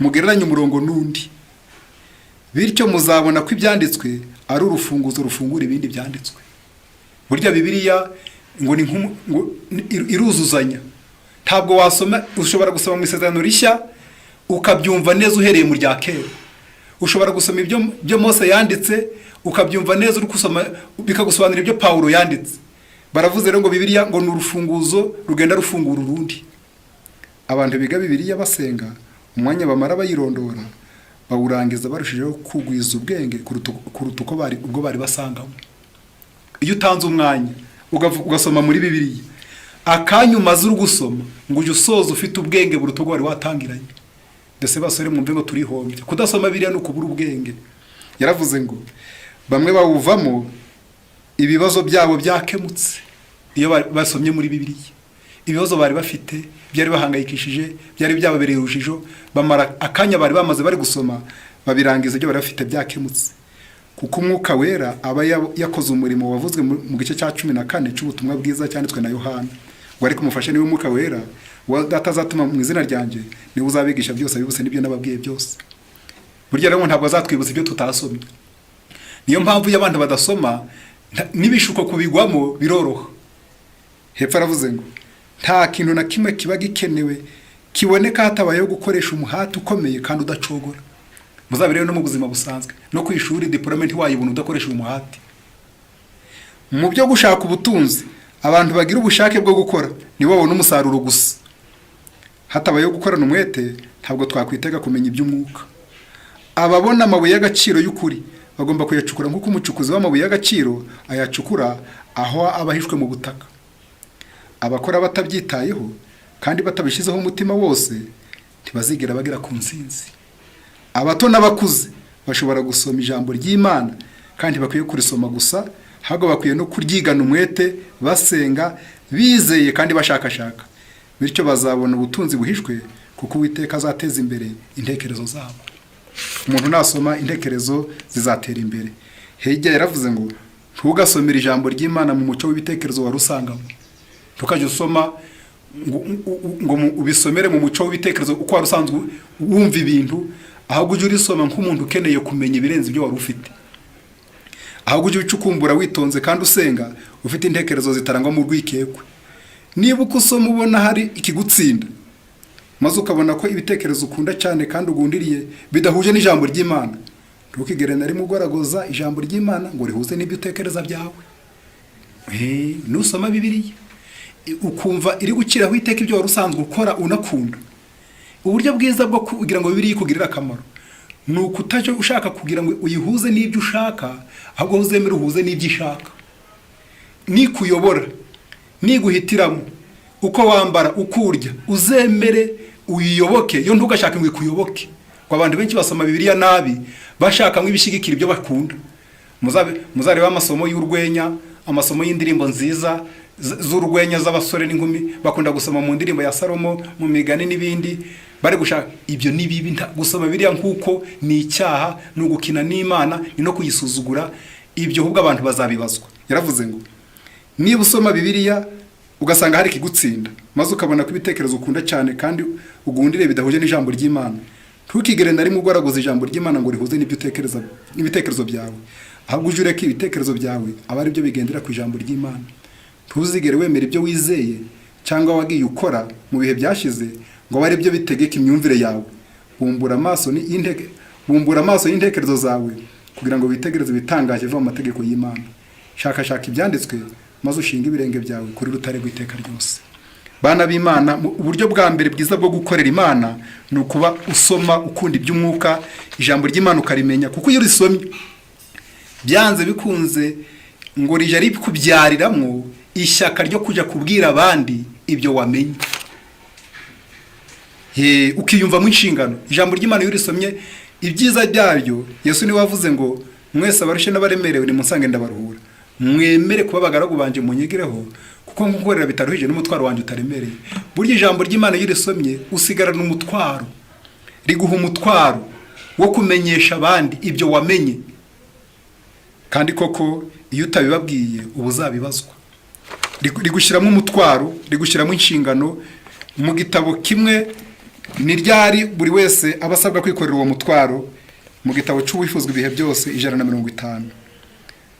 mugereranye umurongo n'undi, bityo muzabona ko ibyanditswe ari urufunguzo rufungura ibindi byanditswe. Burya Bibiliya ngo ni ngo iruzuzanya. Ntabwo wasoma, ushobora gusoma mu Isezerano Rishya ukabyumva neza uhereye mu rya kera. Ushobora gusoma ibyo byo Mose yanditse ukabyumva neza uri gusoma, bikagusobanurira ibyo Pawulo yanditse. Baravuze rero ngo Bibiliya ngo ni urufunguzo rugenda rufungura urundi. Abantu biga Bibiliya basenga, umwanya bamara bayirondora bawurangiza barushijeho kugwiza ubwenge kuruta uko bari ubwo bari basangamo. Iyo utanze umwanya ugasoma muri Bibiliya, akanya umaze uri gusoma, ngo ujye usoza ufite ubwenge buruta ubwo wari watangiranye. Ndetse basore, mwumve ngo turihombye. Kudasoma Bibiliya ni ukubura ubwenge. Yaravuze ngo bamwe bawuvamo ibibazo byabo byakemutse. Iyo basomye muri Bibiliya, ibibazo bari bafite byari bahangayikishije, byari byababereye urujijo, bamara akanya bari bamaze bari gusoma, babirangiza ibyo bari bafite byakemutse, kuko Umwuka Wera aba yakoze umurimo wavuzwe mu gice cya 14 cy'ubutumwa bwiza cyanditswe na Yohana, ngo: "Ariko umufasha, niwe Mwuka Wera, uwo Data azatuma mu izina ryanjye, niwe uzabigisha byose, abibutse n'ibyo nababwiye byose." Burya rero ntabwo azatwibutsa ibyo tutasomye. Niyo mpamvu iyo abantu badasoma, n'ibishuko kubigwamo biroroha. Hepfo aravuze ngo nta kintu na kimwe kiba gikenewe kiboneka hatabayeho gukoresha umuhati ukomeye kandi udacogora. Muzabirebe no mu buzima busanzwe, no ku ishuri, diporome ntiwayibona udakoresha umuhati. Mu byo gushaka ubutunzi, abantu bagira ubushake bwo gukora nibo babona umusaruro gusa. Hatabayeho gukorana umwete, ntabwo twakwitega kumenya iby'umwuka. Ababona amabuye y'agaciro y'ukuri bagomba kuyacukura nk'uko umucukuzi w'amabuye y'agaciro ayacukura aho aba ahishwe mu butaka. Abakora batabyitayeho kandi batabishyizeho umutima wose ntibazigera bagera ku ntsinzi. Abato n'abakuze bashobora gusoma ijambo ry'Imana, kandi bakwiye kurisoma gusa, ahubwo bakwiye no kuryigana umwete, basenga, bizeye kandi bashakashaka. Bityo bazabona ubutunzi buhishwe, kuko Uwiteka azateza imbere intekerezo zabo. Umuntu nasoma, intekerezo zizatera imbere. Hirya yaravuze ngo ntugasomere ijambo ry'Imana mu mucyo w'ibitekerezo wari usangamo. Ntukajya usoma ngo ubisomere mu mucyo w'ibitekerezo uko wari usanzwe wumva ibintu, ahubwo ujye urisoma nk'umuntu ukeneye kumenya ibirenze ibyo wari ufite. Ahubwo ujye ucukumbura witonze kandi usenga, ufite intekerezo zitarangwa mu rwikekwe. Niba uko usoma ubona hari ikigutsinda, maze ukabona ko ibitekerezo ukunda cyane kandi ugundiriye bidahuje n'ijambo ry'Imana, ntukigere na rimwe ugoragoza ijambo ry'Imana ngo rihuze n'ibyo utekereza byawe. Nusoma Bibiliya ukumva iri gukiraho iteka ibyo wari usanzwe ukora unakunda, uburyo bwiza bwo kugira ngo Bibiliya ikugirire akamaro ni ukutajya ushaka kugira ngo uyihuze n'ibyo ushaka, ahubwo uzemere uhuze n'ibyo ishaka. Nikuyobora, niguhitiramo uko wambara, uko urya, uzemere uyiyoboke yo, ntugashake ngo ikuyoboke. Ngo abantu benshi basoma Bibiliya nabi, bashaka ngo ibishyigikira ibyo bakunda. Muzarebe amasomo y'urwenya, amasomo y'indirimbo nziza z'urwenya z'abasore n'inkumi bakunda gusoma mu Ndirimbo ya Salomo, mu Migani n'ibindi, bari gushaka ibyo. Ni bibi. Gusoma biriya nk'uko ni icyaha, ni ugukina n'Imana, ni no kuyisuzugura. Ibyo ahubwo abantu bazabibazwa. Yaravuze ngo niba usoma Bibiliya ugasanga hari ikigutsinda, maze ukabona ko ibitekerezo ukunda cyane kandi ugundire bidahuje n'ijambo ry'Imana, ntukigere na rimwe ugoragoza ijambo ry'Imana ngo rihuze n'ibyo utekereza n'ibitekerezo byawe, ahubwo ujye ureka ibitekerezo byawe aba ari byo bigendera ku ijambo ry'Imana. Ntuzigere wemera ibyo wizeye cyangwa wagiye ukora mu bihe byashize ngo abe ari byo bitegeka imyumvire yawe. Bumbura amaso y'intekerezo zawe kugira ngo witegereze ibitangaje biva mu mategeko y'Imana. Shakashaka ibyanditswe, maze ushinge ibirenge byawe kuri rutare rw'iteka ryose. Bana b'Imana, uburyo bwa mbere bwiza bwo gukorera Imana ni ukuba usoma, ukunda iby'umwuka, ijambo ry'Imana ukarimenya, kuko iyo urisomye, byanze bikunze ngo rijya rikubyariramwo ishyaka ryo kujya kubwira abandi ibyo wamenye. Ukiyumvamo inshingano. Ijambo ry'Imana iyo urisomye, ibyiza byaryo, Yesu niwe wavuze ngo Mwese abarushye n'abaremerewe, nimunsange ndabaruhura. Mwemere kuba abagaragu banjye, munyigireho, kuko ngukorera bitaruhije n'umutwaro wanjye utaremereye." Burya ijambo ry'Imana iyo urisomye usigarana umutwaro, riguha umutwaro wo kumenyesha abandi ibyo wamenye. Kandi koko iyo utabibabwiye uba uzabibazwa. Rigushyiramo umutwaro, rigushyiramo inshingano. Mu gitabo kimwe ni ryari buri wese aba asabwa kwikorera uwo mutwaro? Mu gitabo cy'Uwifuzwa ibihe byose, 150,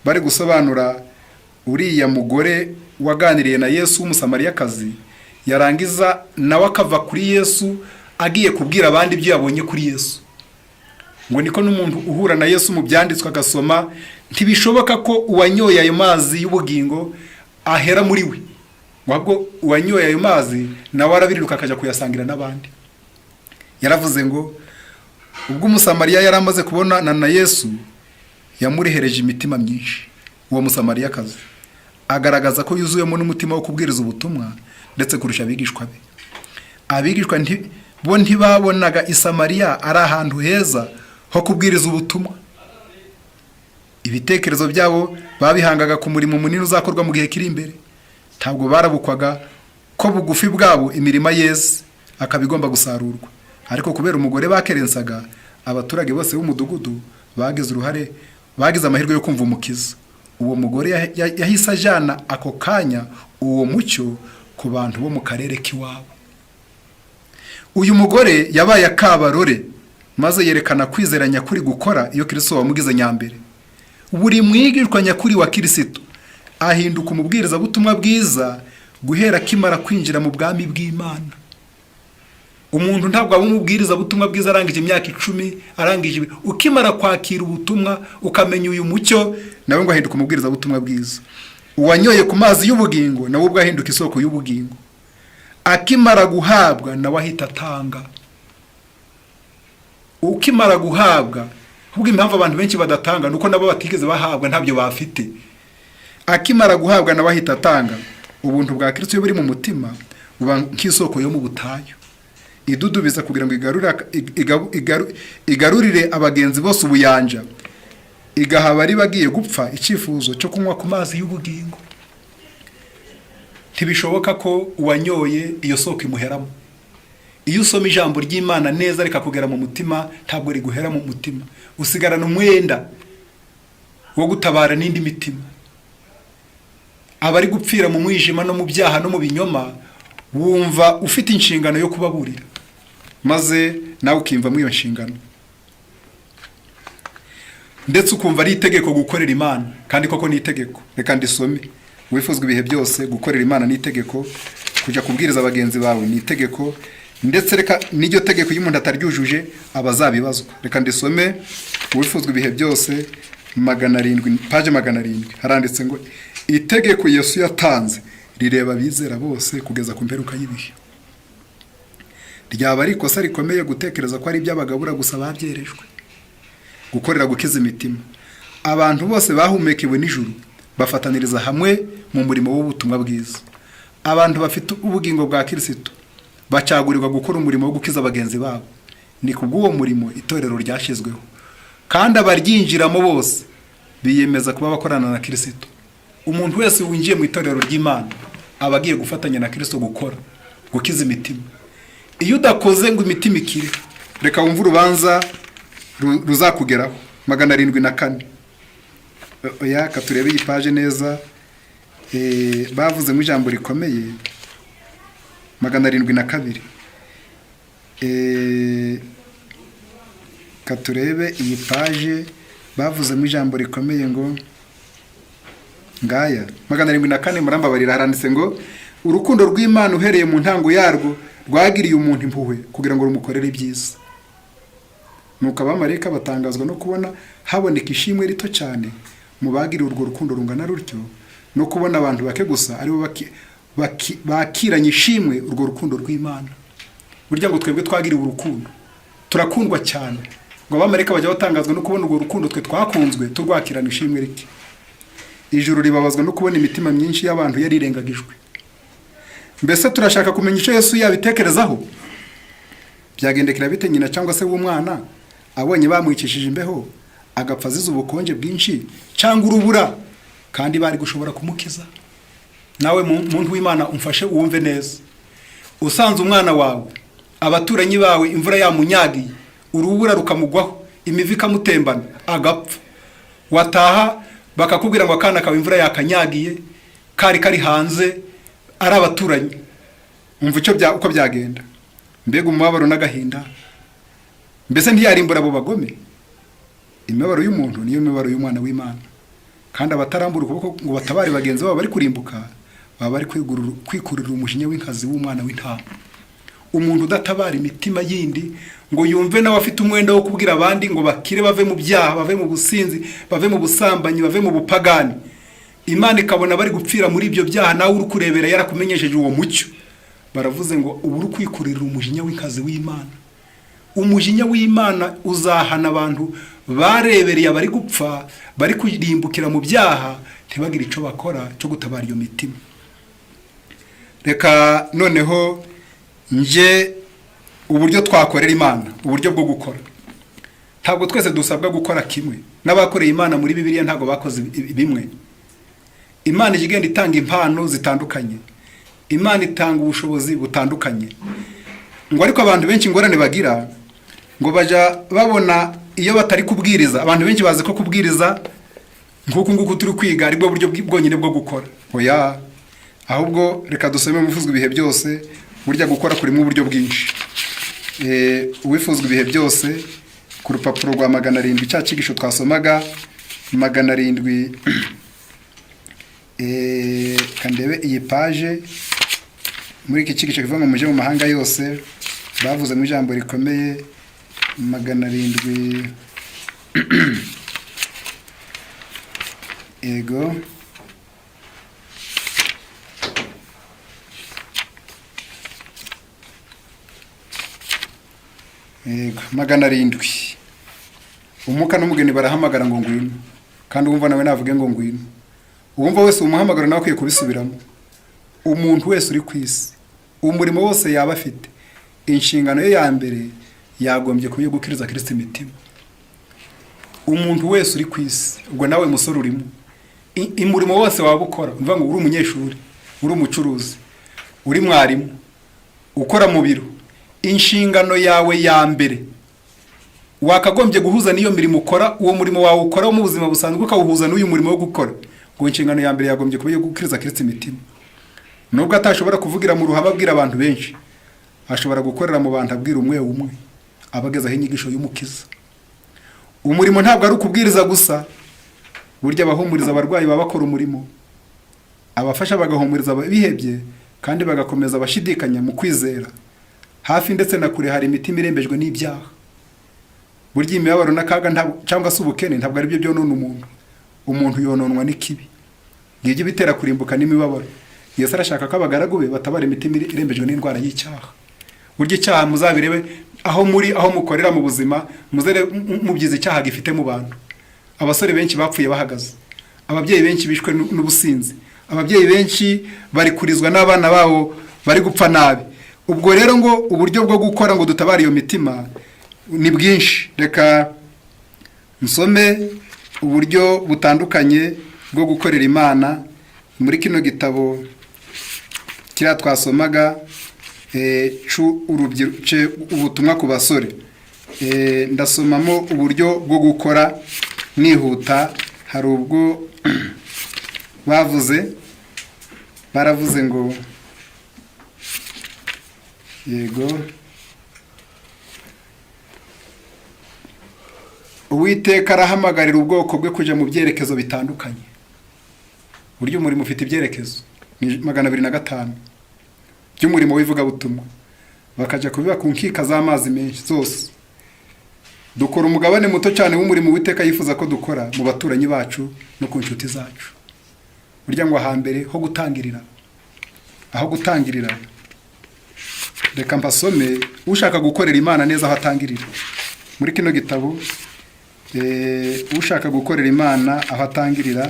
bari gusobanura uriya mugore waganiriye na Yesu w'Umusamariyakazi, yarangiza nawe akava kuri Yesu agiye kubwira abandi ibyo yabonye kuri Yesu. Ngo niko n'umuntu uhura na Yesu mu byanditswe agasoma, ntibishoboka ko uwanyoye ayo mazi y'ubugingo ahera muri we, ngo ahubwo uwanyoye ayo mazi nawe arabiriruka akajya kuyasangira n'abandi. Yaravuze ngo ubwo Umusamariya yari amaze kubonana na Yesu, yamurehereje imitima myinshi. Uwo Musamariyakazi agaragaza ko yuzuyemo n'umutima wo kubwiriza ubutumwa ndetse kurusha abigishwa be. Abigishwa bo ntibabonaga i Samariya ari ahantu heza ho kubwiriza ubutumwa. Ibitekerezo byabo babihangaga ku murimo munini uzakorwa mu gihe kiri imbere. Ntabwo barabukwaga ko bugufi bwabo imirima yeze akaba igomba gusarurwa. Ariko kubera umugore bakerensaga, abaturage bose b'umudugudu bagize uruhare, bagize amahirwe yo kumva Umukiza. Uwo mugore yahise ajyana ako kanya uwo mucyo ku bantu bo mu karere k'iwabo. Uyu mugore yabaye akabarore, maze yerekana kwizera nyakuri gukora iyo Kirisito wamugize nyambere. Buri mwigishwa nyakuri wa Kirisito ahinduka umubwirizabutumwa bwiza guhera akimara kwinjira mu bwami bw'Imana. Umuntu ntabwo aba umubwirizabutumwa bwiza arangije imyaka 10, arangije ibi. Ukimara kwakira ubutumwa, ukamenya uyu mucyo, nawe ngo ahinduka umubwirizabutumwa bwiza. Uwanyoye ku mazi y'ubugingo nawe ubwo ahinduka isoko y'ubugingo. Akimara guhabwa nawe ahita atanga. Ukimara guhabwa, ahubwo impamvu abantu benshi badatanga ni uko nabo batigeze bahabwa, ntabyo bafite. Akimara guhabwa nawe ahita atanga. Ubuntu bwa Kristo iyo buri mu mutima buba nk'isoko yo mu butayu idudubiza kugira ngo igarurire abagenzi bose ubuyanja, igaha abari bagiye gupfa icyifuzo cyo kunywa ku mazi y'ubugingo. Ntibishoboka ko uwanyoye iyo soko imuheramo. Iyo usoma ijambo ry'Imana neza rikakugera mu mutima, ntabwo riguhera mu mutima, usigarana umwenda wo gutabara n'indi mitima. Abari gupfira mu mwijima no mu byaha no mu binyoma, wumva ufite inshingano yo kubaburira, maze nawe ukiyumvamo iyo nshingano, ndetse ukumva ari itegeko gukorera Imana. Kandi koko ni itegeko. Reka ndisome, Wifuzwa ibihe byose. Gukorera Imana ni itegeko, kujya kubwiriza bagenzi bawe ni itegeko, ndetse reka n'iryo tegeko iyo umuntu ataryujuje aba azabibazwa. Reka ndisome, Wifuzwa ibihe byose, 700, paje 700. Haranditse ngo: "Itegeko Yesu yatanze rireba abizera bose kugeza ku mperuka y'ibihe. Ryaba ari ikosa rikomeye gutekereza ko ari iby'abagabura gusa babyerejwe gukorera gukiza imitima. Abantu bose bahumekewe n'ijuru bafataniriza hamwe mu murimo w'ubutumwa bwiza. Abantu bafite ubugingo bwa Kirisito bacagurirwa gukora umurimo wo gukiza bagenzi babo. Ni kubw'uwo murimo itorero ryashyizweho, kandi abaryinjiramo bose biyemeza kuba bakorana na Kirisito." Umuntu wese winjiye mu itorero ry'Imana aba agiye gufatanya na Kirisito gukora, gukiza imitima. Iyo udakoze ngo imitima ikire, reka wumve urubanza ruzakugeraho. 704. Oya, ka turebe iyi paje neza. Bavuze mu ijambo rikomeye. 702. Ka turebe iyi paje, bavuzemo ijambo rikomeye ngo ngaya 704, murambabarira. Haranditse ngo: "Urukundo rw'Imana uhereye mu ntango yarwo rwagiriye umuntu impuhwe kugira ngo rumukorere ibyiza. Nuko abamarayika batangazwa no kubona haboneka ishimwe rito cyane mu bagiriwe urwo rukundo rungana rutyo, no kubona abantu bake gusa aribo bakiranye ishimwe urwo rukundo rw'Imana." Burya ngo twebwe twagiriwe urukundo, turakundwa cyane. Ngo abamarayika bajya batangazwa no kubona urwo rukundo twe twakunzwe turwakirana ishimwe rike. Ijuru ribabazwa no kubona imitima myinshi y'abantu yarirengagijwe. Mbese turashaka kumenya icyo Yesu yabitekerezaho? Byagendekera bite nyina cyangwa se w'umwana abonye bamwicishije imbeho? Agapfa azize ubukonje bwinshi cyangwa urubura, kandi bari gushobora kumukiza. Nawe muntu w'Imana, umfashe wumve neza. Usanze umwana wawe, abaturanyi bawe, imvura yamunyagiye, urubura rukamugwaho, imivi ikamutembana, agapfa, wataha bakakubwira ngo akana kawe imvura yakanyagiye, kari kari hanze, ari abaturanyi, umva icyo uko byagenda. Mbega umubabaro n'agahinda! Mbese ntiyarimbura abo bagome? Imibabaro y'umuntu niyo mibabaro y'umwana w'Imana. Kandi abatarambura ukuboko ngo batabare bagenzi babo bari kurimbuka, baba bari kwikururira umujinya w'inkazi w'umwana w'intama. Umuntu udatabara imitima yindi ngo yumve nawe afite umwenda wo kubwira abandi ngo bakire, bave mu byaha, bave mu businzi, bave mu busambanyi, bave mu bupagani, Imana ikabona bari gupfira muri ibyo byaha, nawe uri kurebera, yarakumenyesheje uwo mucyo, baravuze ngo ubu uri kwikururira umujinya w'inkazi w'Imana. Umujinya w'Imana uzahana abantu barebereye abari gupfa, bari kurimbukira mu byaha, ntibagire icyo bakora cyo gutabara iyo mitima. Reka noneho nje uburyo twakorera Imana, uburyo bwo gukora. Ntabwo twese dusabwa gukora kimwe. N'abakoreye Imana muri Bibiliya ntabwo bakoze bimwe. Imana ijya igenda itanga impano zitandukanye, Imana itanga ubushobozi butandukanye. Ngo ariko abantu benshi ingorane bagira, ngo bajya babona iyo batari kubwiriza. Abantu benshi bazi ko kubwiriza nk'uku nguku turi kwiga aribwo buryo bwonyine bwo gukora. Oya, ahubwo reka dusome Uwifuzwa ibihe byose. Burya gukora kurimo uburyo bwinshi. Uwifuzwa ibihe byose, ku rupapuro rwa 700, cya cyigisho twasomaga, 700. Kandebe iyi page. Muri iki cyigisho kivuga ngo muje mu mahanga yose, bavuze mu ijambo rikomeye, 700, yego. Yego, 700. Umwuka n'umugeni barahamagara ngo ngwino, kandi uwumva nawe navuge ngo ngwino. Uwumva wese umuhamagaro nawe akwiye kubisubiramo. Umuntu wese uri ku isi, umurimo wose yaba afite, inshingano ye ya mbere yagombye kuba iyo gukiriza Kirisito imitima. Umuntu wese uri ku isi, ubwo nawe musore urimo, umurimo wose waba ukora, uvuga ngo uri umunyeshuri, uri umucuruzi, uri mwarimu, ukora mu biro, inshingano yawe ya mbere wakagombye guhuza n'iyo mirimo ukora, uwo murimo wawe ukora wo mu buzima busanzwe, ukawuhuza n'uyu murimo wo gukora, ngo inshingano ya mbere yagombye kuba iyo gukiriza Kirisito imitima. Nubwo atashobora kuvugira mu ruhame abwira abantu benshi, ashobora gukorera mu bantu abwira umwe umwe, abagezaho inyigisho y'Umukiza. Umurimo ntabwo ari ukubwiriza gusa. Burya abahumuriza abarwayi baba bakora umurimo, abafasha bagahumuriza abihebye kandi bagakomeza abashidikanya mu kwizera. Hafi ndetse na kure hari imitima irembejwe n'ibyaha. Burya imibabaro n'akaga cyangwa se ubukene ntabwo ari byo byonona umuntu. Umuntu yononwa n'ikibi. Ngibyo bitera kurimbuka n'imibabaro. Yesu arashaka ko abagaragu be batabara imitima irembejwe n'indwara y'icyaha. Burya icyaha, muzabirebe aho muri, aho mukorera mu buzima, muzere mubyiza icyaha gifite mu bantu. Abasore benshi bapfuye bahagaze, ababyeyi benshi bishwe n'ubusinzi, ababyeyi benshi bari kurizwa n'abana babo bari gupfa nabi. Ubwo rero ngo uburyo bwo gukora ngo dutabare iyo mitima ni bwinshi. Reka nsome uburyo butandukanye bwo gukorera Imana muri kino gitabo kiriya twasomaga, ubutumwa ku basore. Ndasomamo uburyo bwo gukora nihuta. Hari ubwo bavuze, baravuze ngo, yego, Uwiteka arahamagarira ubwoko bwe kujya mu byerekezo bitandukanye. Buryo umurimo ufite ibyerekezo, ni 205 by'umurimo w'ivugabutumwa, bakajya kubiba ku nkika z'amazi menshi zose. Dukora umugabane muto cyane w'umurimo Uwiteka yifuza ko dukora mu baturanyi bacu no ku nshuti zacu. Burya ngo ahambere ho gutangirira, aho gutangirira, reka mbasome ushaka gukorera Imana neza aho atangirira muri kino gitabo. Ushaka gukorera Imana aho atangirira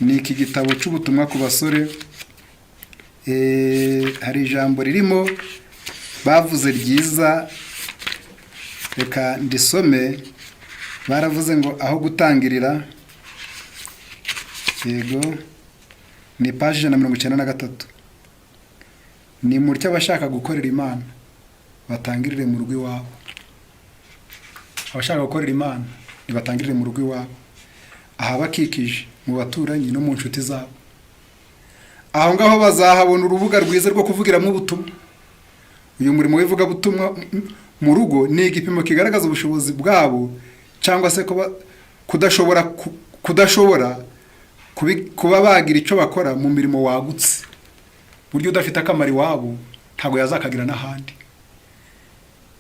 ni iki gitabo cy'ubutumwa ku basore. Hari ijambo ririmo bavuze ryiza, reka ndisome. Baravuze ngo aho gutangirira, yego, ni paji 193. Ni mutyo abashaka gukorera Imana batangirire mu rugo iwabo. Abashaka gukorera Imana nibatangirire mu rugo iwabo, ahabakikije, mu baturanyi no mu nshuti zabo. Aho ngaho bazahabona urubuga rwiza rwo kuvugiramo ubutumwa. Uyu murimo w'ivugabutumwa mu rugo ni igipimo kigaragaza ubushobozi bwabo cyangwa se kuba kudashobora kuba bagira icyo bakora mu mirimo wagutse. Buryo udafite akamaro iwabo ntabwo yazakagira n'ahandi.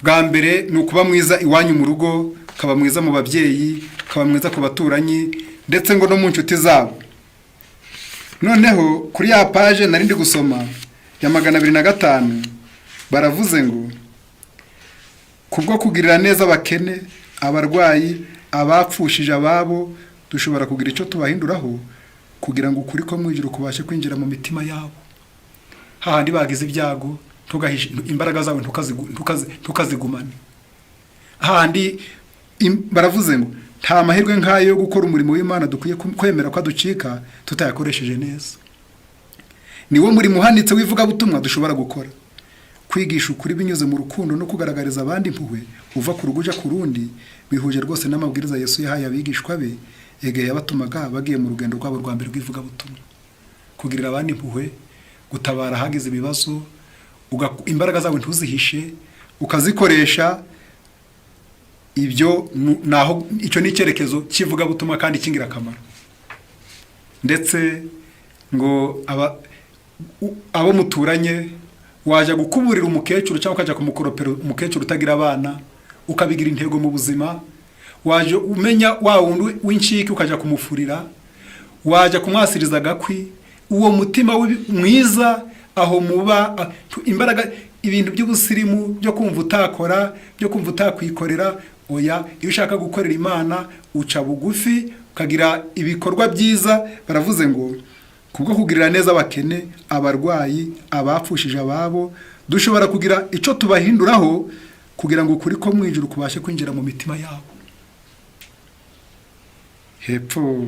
Bwa mbere ni ukuba mwiza iwanyu mu rugo, ukaba mwiza mu babyeyi, ukaba mwiza ku baturanyi, ndetse ngo no mu nshuti zabo. Noneho kuri ya paje nari ndi gusoma ya 205, baravuze ngo kubwo kugirira neza abakene, abarwayi, abapfushije ababo, dushobora kugira icyo tubahinduraho kugira ngo ukuri ko mu ijuru kubashe kwinjira mu mitima yabo. Hahandi bagize ibyago, ntugahishe imbaraga zawe, ntukazigumane. Hahandi baravuze ngo nta mahirwe nk'ayo yo gukora umurimo w'Imana dukwiye kwemera ko aducika tutayakoresheje neza. Niwo murimo uhanitse w'ivugabutumwa dushobora gukora: kwigisha ukuri binyuze mu rukundo no kugaragariza abandi impuhwe uva ku rugo uja ku rundi. Bihuje rwose n'amabwiriza Yesu yahaye abigishwa be igihe yabatumaga bagiye mu rugendo rwabo rwa mbere rw'ivugabutumwa. Kugirira abandi impuhwe, gutabara ahagize ibibazo, imbaraga zawe ntuzihishe, ukazikoresha. Ibyo naho icyo ni icyerekezo cy'ivugabutumwa kandi cy'ingirakamaro. Ndetse ngo abo muturanye, wajya gukuburira umukecuru cyangwa ukajya kumukoropera umukecuru utagira abana, ukabigira intego mu buzima. Wajya umenya wa wundi w'incike, ukajya kumufurira, wajya kumwasiriza agakwi. Uwo mutima mwiza aho muba imbaraga, ibintu by'ubusirimu byo kumva utakora, byo kumva utakwikorera, oya. Iyo ushaka gukorera Imana uca bugufi, ukagira ibikorwa byiza. Baravuze ngo kubwo kugirira neza abakene, abarwayi, abapfushije ababo, dushobora kugira icyo tubahinduraho kugira ngo ukuri ko mu ijuru kubashe kwinjira mu mitima yabo. Hepfo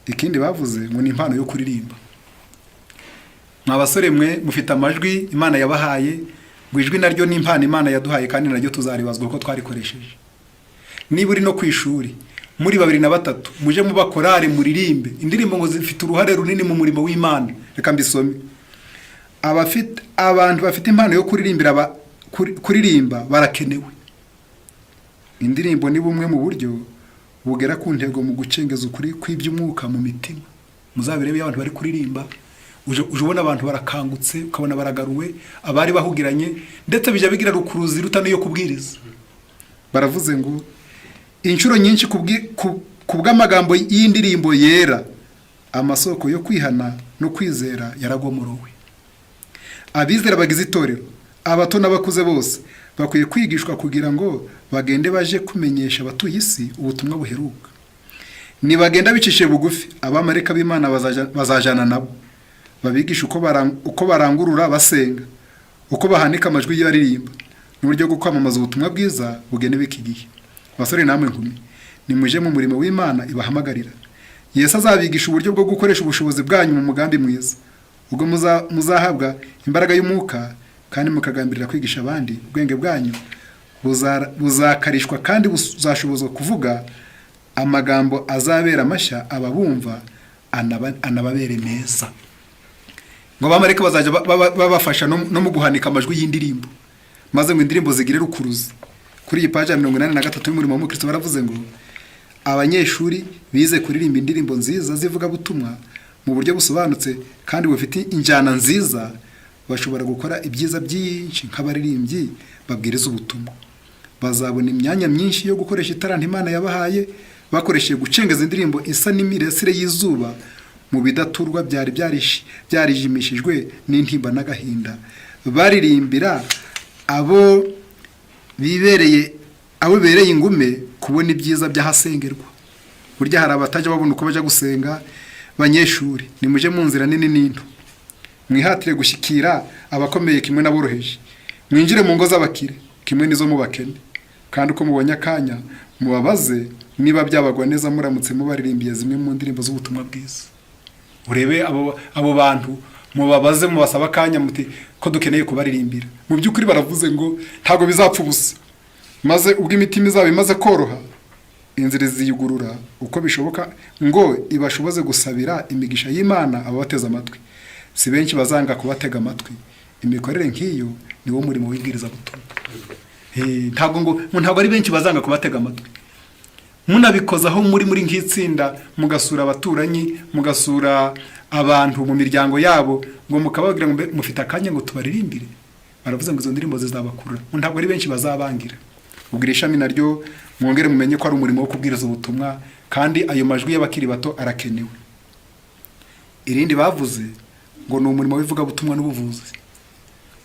ikindi bavuze ngo ni impano yo kuririmba. Mwa basore mwe mufite amajwi Imana yabahaye, ngo ijwi naryo ni impano Imana yaduhaye, kandi naryo tuzaribazwa uko twarikoresheje. Niba uri no ku ishuri muri babiri na batatu, muje muba korari, muririmbe indirimbo, ngo zifite uruhare runini mu murimo w'Imana. Reka mbisome. Abafite, abantu bafite impano yo kuririmbira kuririmba barakenewe. Indirimbo ni bumwe mu buryo bugera ku ntego mu gucengeza ukuri kw'iby'umwuka mu mitima. Muzabirebe, iyo abantu bari kuririmba, uje ubona abantu barakangutse, ukabona baragaruwe abari bahugiranye, ndetse bijya bigira rukuruzi ruta n'iyo kubwiriza. Baravuze ngo inshuro nyinshi ku bw'amagambo y'indirimbo yera, amasoko yo kwihana no kwizera yaragomorowe. Abizera bagize itorero, abato n'abakuze bose, bakwiye kwigishwa kugira ngo bagende baje kumenyesha abatuye isi ubutumwa buheruka. Nibagenda bicishije bugufi, abamarayika b'Imana bazajana nabo, babigisha uko barangurura basenga, uko bahanika amajwi y'abaririmba, n'uburyo bwo kwamamaza ubutumwa bwiza bugenewe iki gihe. Basore namwe nkumi, nimuje mu murimo w'Imana ibahamagarira. Yesu azabigisha uburyo bwo gukoresha ubushobozi bwanyu mu mugambi mwiza. Ubwo muzahabwa imbaraga y'umwuka kandi mukagambirira kwigisha abandi, ubwenge bwanyu buzakarishwa kandi buzashobozwa kuvuga amagambo azabera mashya ababumva, anababere meza. Ngo abamarayika bazajya babafasha no mu guhanika amajwi y'indirimbo, maze ngo indirimbo zigire rukuruzi. Kuri iyi paji ya 83 y'umurimo w'umukristo, baravuze ngo abanyeshuri bize kuririmba indirimbo nziza z'ivugabutumwa mu buryo busobanutse kandi bufite injyana nziza bashobora gukora ibyiza byinshi nk'abaririmbyi babwiriza ubutumwa. Bazabona imyanya myinshi yo gukoresha italanto Imana yabahaye bakoresheje gucengeza indirimbo isa n'imirasire y'izuba mu bidaturwa byari byarijimishijwe n'intimba n'agahinda, baririmbira abo bibereye ingume kubona ibyiza by'ahasengerwa. Burya hari abatajya babona uko bajya gusenga. Banyeshuri, nimuje mu nzira nini n'into, mwihatire gushyikira abakomeye kimwe n'aboroheje, mwinjire mu ngo z'abakire kimwe n'izo mu bakene, kandi uko mubonye akanya Mubabaze niba byabagwa neza muramutse mubaririmbiye zimwe mu ndirimbo z'ubutumwa bwiza. Urebe abo bantu, mubabaze, mubasaba akanya muti ko dukeneye kubaririmbira. Mu by'ukuri baravuze ngo ntabwo bizapfa ubusa. Maze ubwo imitima izaba imaze koroha, inzira iziyugurura uko bishoboka ngo ibashoboze gusabira imigisha y'Imana ababateze amatwi. Si benshi bazanga kubatega amatwi. Imikorere nk'iyo ni wo murimo w'ibwirizabutumwa. Ntabwo ngo ntabwo ari benshi bazanga kubatega amatwi. Munabikozaho muri nk'itsinda, mugasura abaturanyi, mugasura abantu mu miryango yabo, ngo mukababwira ngo mbe mufite akanya ngo tubaririmbire, baravuze ngo izo ndirimbo zizabakurura, ngo ntabwo ari benshi bazabangira. Ubwo iri shami naryo mwongere mumenye ko ari umurimo wo kubwiriza ubutumwa, kandi ayo majwi y'abakiri bato arakenewe. Irindi bavuze ngo ni umurimo w'ivugabutumwa n'ubuvuzi,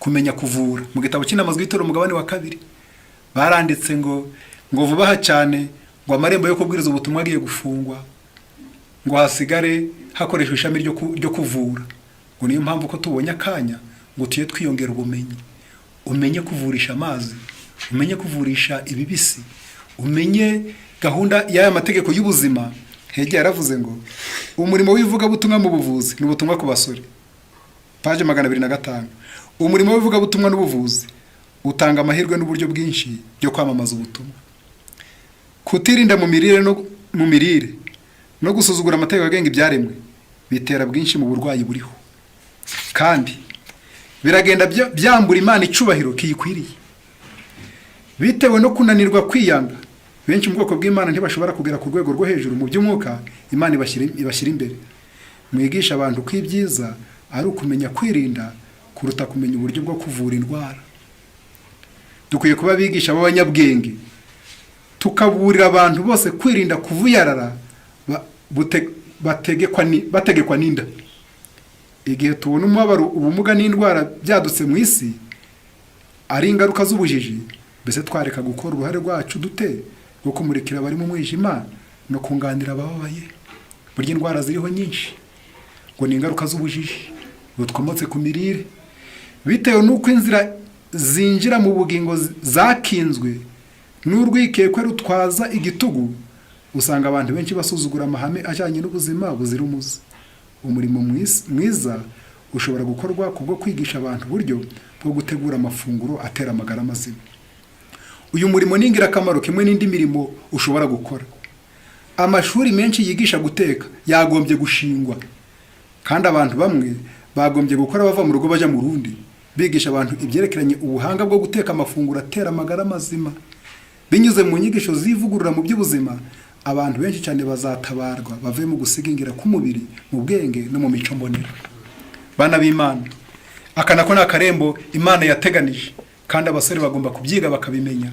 kumenya kuvura. Mu gitabo cy'Inama z'Itorero, umugabane wa 2, baranditse ngo vuba aha cyane ngo amarembo yo kubwiriza ubutumwa agiye gufungwa, ngo hasigare hakoreshwa ishami ryo kuvura. Ngo niyo mpamvu ko tubonye akanya ngo tujye twiyongera ubumenyi, umenye kuvurisha amazi, umenye kuvurisha ibibisi, umenye gahunda y'aya mategeko y'ubuzima. Hegeye yaravuze ngo umurimo w'ivugabutumwa mu buvuzi ni ubutumwa ku basore, paje 205. Umurimo w'ivugabutumwa n'ubuvuzi utanga amahirwe n'uburyo bwinshi byo kwamamaza ubutumwa. Kutirinda mu mirire no gusuzugura amategeko agenga ibyaremwe bitera bwinshi mu burwayi buriho, kandi biragenda byambura Imana icubahiro kiyikwiriye. Bitewe no kunanirwa kwiyanga, benshi mu bwoko bw'Imana ntibashobora kugera ku rwego rwo hejuru mu by'umwuka Imana ibashyira imbere. Mwigisha abantu ko ibyiza ari ukumenya kwirinda kuruta kumenya uburyo bwo kuvura indwara. Dukwiye kuba abigisha b'abanyabwenge, tukaburira abantu bose kwirinda kuvuyarara bategekwa n'inda. Igihe tubona umubabaro, ubumuga n'indwara byadutse mu isi ari ingaruka z'ubujiji, mbese twareka gukora uruhare rwacu dute rwo kumurikira abari mu mwijima no kunganira abababaye? Burya indwara ziriho nyinshi ngo ni ingaruka z'ubujiji butwomotse ku mirire. Bitewe n'uko inzira zinjira mu bugingo zakinzwe n'urwikekwe rutwaza igitugu, usanga abantu benshi basuzugura amahame ajyanye n'ubuzima buzira umuze. Umurimo mwiza ushobora gukorwa kubwo kwigisha abantu uburyo bwo gutegura amafunguro atera amagara mazima. Uyu murimo ni ingirakamaro kimwe n'indi mirimo ushobora gukora. Amashuri menshi yigisha guteka yagombye gushingwa, kandi abantu bamwe bagombye gukora bava mu rugo bajya mu rundi, bigisha abantu ibyerekeranye ubuhanga bwo guteka amafunguro atera amagara mazima. Binyuze mu nyigisho z'ivugurura mu by'ubuzima, abantu benshi cyane bazatabarwa bave mu gusigingira k'umubiri, mu bwenge no mu mico mbonera. Bana b'Imana, aka nako ni akarembo Imana yateganije, kandi abasore bagomba kubyiga bakabimenya.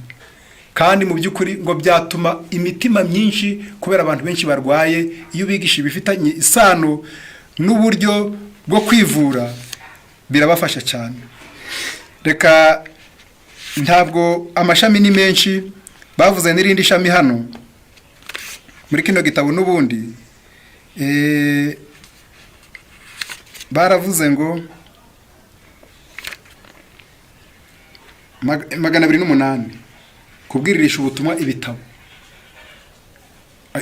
Kandi mu by'ukuri ngo byatuma imitima myinshi, kubera abantu benshi barwaye, iyo ubigisha ibifitanye isano n'uburyo bwo kwivura birabafasha cyane. Reka, ntabwo amashami ni menshi. Bavuze n'irindi shami hano muri kino gitabo n'ubundi. Baravuze ngo 208, kubwiririsha ubutumwa ibitabo.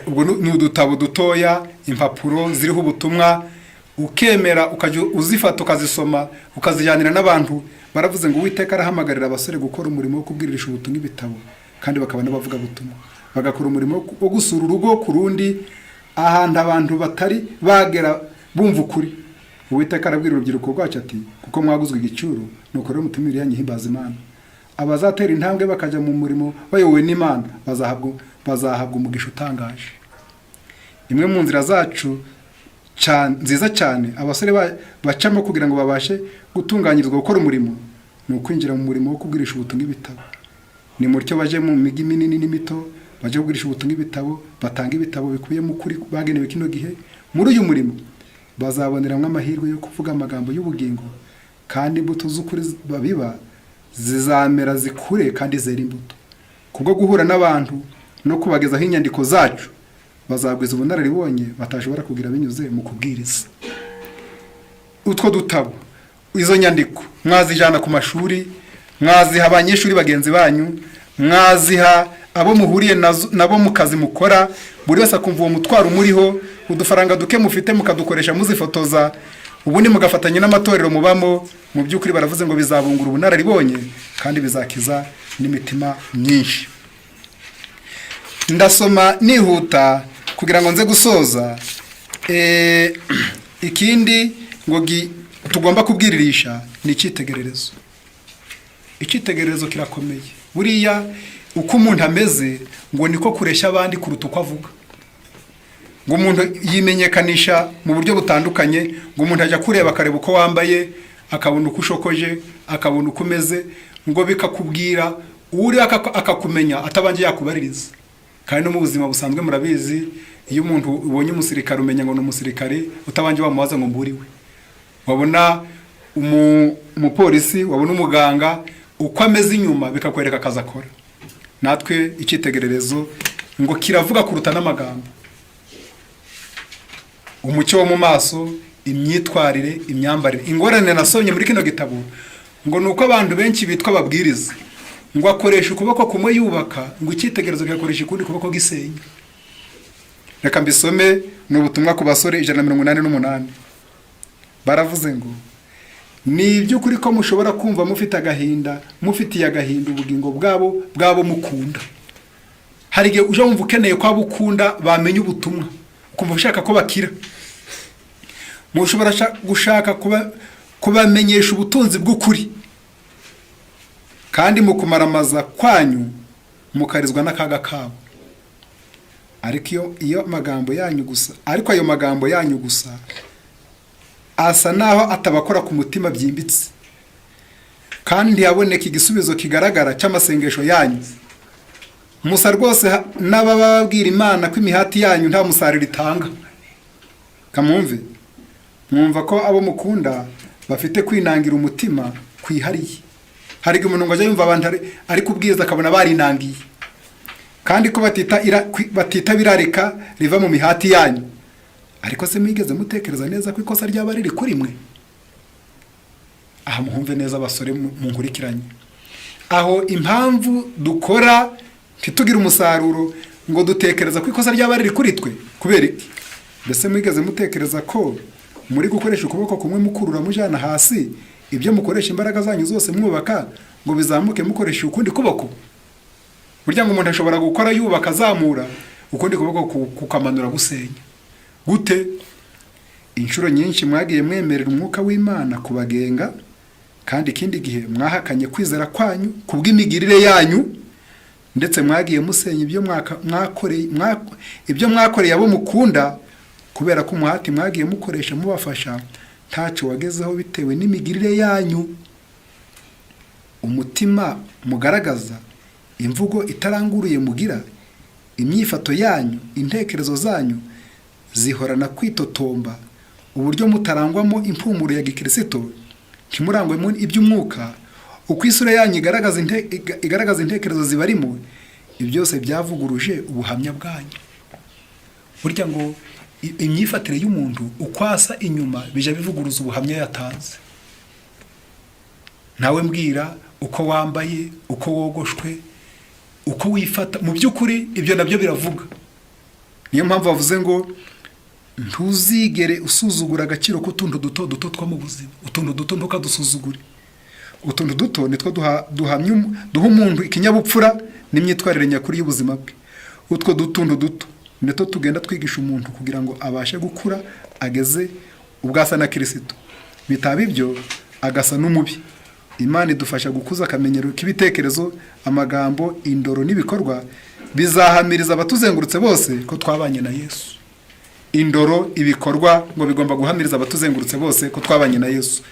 Ubwo ni udutabo dutoya, impapuro ziriho ubutumwa, ukemera ukajya uzifata, ukazisoma, ukazijyanira n'abantu. Baravuze ngo Uwiteka arahamagarira abasore gukora umurimo wo kubwiririsha ubutumwa ibitabo, kandi bakaba n'abavugabutumwa, bagakora umurimo wo gusura urugo ku rundi ahantu abantu batari bagera bumva ukuri. Uwiteka arabwira urubyiruko rwacu ati: "Kuko mwaguzwe igiciro, nuko rero mutume imibiri yanyu ihimbaza Imana." Abazatera intambwe bakajya mu murimo bayobowe n'Imana bazahabwa umugisha utangaje. Imwe mu nzira zacu nziza cyane abasore bacamo kugira ngo babashe gutunganyirizwa gukora umurimo ni ukwinjira mu murimo wo kubwirisha ubutumwa ibitabo. Ni mutyo baje mu mijyi minini n'imito, baje kugurisha ubutumwa ibitabo, batanga ibitabo bikubiyemo ukuri bagenewe kino gihe. Muri uyu murimo bazaboneramo amahirwe yo kuvuga amagambo y'ubugingo, kandi imbuto z'ukuri babiba zizamera, zikure kandi zera imbuto. Kubwo guhura n'abantu no kubagezaho inyandiko zacu, bazagwiza ubunararibonye batashobora kugira binyuze mu kubwiriza. Utwo dutabo, izo nyandiko, mwazijyana ku mashuri, mwaziha abanyeshuri bagenzi banyu, mwaziha Abo muhuriye nabo mu kazi mukora, buri wese akumva uwo mutwaro umuriho. Udufaranga duke mufite mukadukoresha muzifotoza, ubundi mugafatanya n'amatorero mubamo. Mu by'ukuri baravuze ngo bizabungura ubunararibonye kandi bizakiza n'imitima myinshi. Ndasoma nihuta kugira ngo nze gusoza. Ikindi ngo tugomba kubwiririsha ni icyitegererezo. Icyitegererezo kirakomeye. Buriya uko umuntu ameze ngo niko kureshya abandi kuruta uko avuga. Ngo umuntu yimenyekanisha mu buryo butandukanye. Ngo umuntu ajya kureba, akareba uko wambaye, akabona uko ushokoje, akabona uko umeze, ngo bikakubwira uri, akakumenya atabanje yakubaririza. Kandi no mu buzima busanzwe murabizi, iyo umuntu ubonye umusirikare umenya ngo ni umusirikare utabanje wamubaza ngo mburiwe. Wabona umupolisi, wabona umuganga, uko ameze inyuma bikakwereka akazi akora. Natwe icyitegererezo ngo kiravuga kuruta n'amagambo. Umucyo wo mu maso, imyitwarire, imyambarire. Ingorane nasomye muri kino gitabo ngo ni uko abantu benshi bitwa ababwiriza ngo akoresha ukuboko kumwe yubaka, ngo icyitegererezo kigakoresha ukundi kuboko gisenya. Reka mbisome, ni ubutumwa ku basore, 188. Baravuze ngo ni iby'ukuri ko mushobora kumva mufite agahinda, mufitiye agahinda ubugingo bwabo bwabo mukunda. Hari igihe ujya wumva ukeneye ko abo ukunda bamenya ubutumwa, ukumva ushaka ko bakira. Mushobora gushaka kubamenyesha ubutunzi bw'ukuri, kandi mu kumaramaza kwanyu mukarizwa n'akaga kabo. Ariko iyo magambo yanyu gusa, ariko ayo magambo yanyu gusa asa naho atabakora ku mutima byimbitse, kandi ntihaboneka igisubizo kigaragara cy'amasengesho yanyu. Musa rwose n'abababwira Imana ko imihati yanyu nta musaruro itanga. Kamwumve, mwumva ko abo mukunda bafite kwinangira umutima kwihariye. Hari igihe umuntu ngo ajya yumva abantu ari kubwiriza akabona barinangiye, kandi ko batita birarika riva mu mihati yanyu. Ariko se mwigeze mutekereza neza ko ikosa ryaba riri kuri mwe? Aha muhumve neza abasore, munkurikiranye. Aho impamvu dukora ntitugire umusaruro, ngo dutekereza ko ikosa ryaba riri kuri twe. Kubera iki? Mbese mwigeze mutekereza ko muri gukoresha ukuboko kumwe mukurura mujana hasi ibyo mukoresha imbaraga zanyu zose mwubaka ngo bizamuke, mukoresha ukundi kuboko? Burya ngo umuntu ashobora gukora yubaka azamura, ukundi kuboko kukamanura gusenya. Gute? Inshuro nyinshi mwagiye mwemerera umwuka w'Imana kubagenga, kandi ikindi gihe mwahakanye kwizera kwanyu kubw'imigirire yanyu. Ndetse mwagiye musenya ibyo mwakoreye abo mukunda, kubera ko umuhati mwagiye mukoresha mubafasha ntacyo wagezeho bitewe n'imigirire yanyu. Umutima mugaragaza, imvugo itaranguruye mugira, imyifato yanyu, intekerezo zanyu zihorana kwitotomba, uburyo mutarangwamo impumuro ya gikirisito, ntimurangwemo iby'umwuka, uko isura yanyu igaragaza intekerezo zibarimo, ibyo byose byavuguruje ubuhamya bwanyu. Burya ngo imyifatire y'umuntu uko asa inyuma bijya bivuguruza ubuhamya yatanze. Nawe mbwira, uko wambaye, uko wogoshwe, uko wifata, mu by'ukuri ibyo nabyo biravuga. Niyo mpamvu bavuze ngo ntuzigere usuzugura agaciro k'utuntu duto duto two mu buzima. Utuntu duto ntukadusuzugure. Utuntu duto nitwo duha umuntu ikinyabupfura n'imyitwarire nyakuri y'ubuzima bwe. Utwo dutuntu duto nitwo tugenda twigisha umuntu kugira ngo abashe gukura ageze ubwo asa na Kirisito. Bitaba ibyo agasa n'umubi. Imana idufasha gukuza akamenyero k'ibitekerezo, amagambo, indoro n'ibikorwa bizahamiriza abatuzengurutse bose ko twabanye na Yesu. Indoro, ibikorwa ngo bigomba guhamiriza abatuzengurutse bose ko twabanye na Yesu.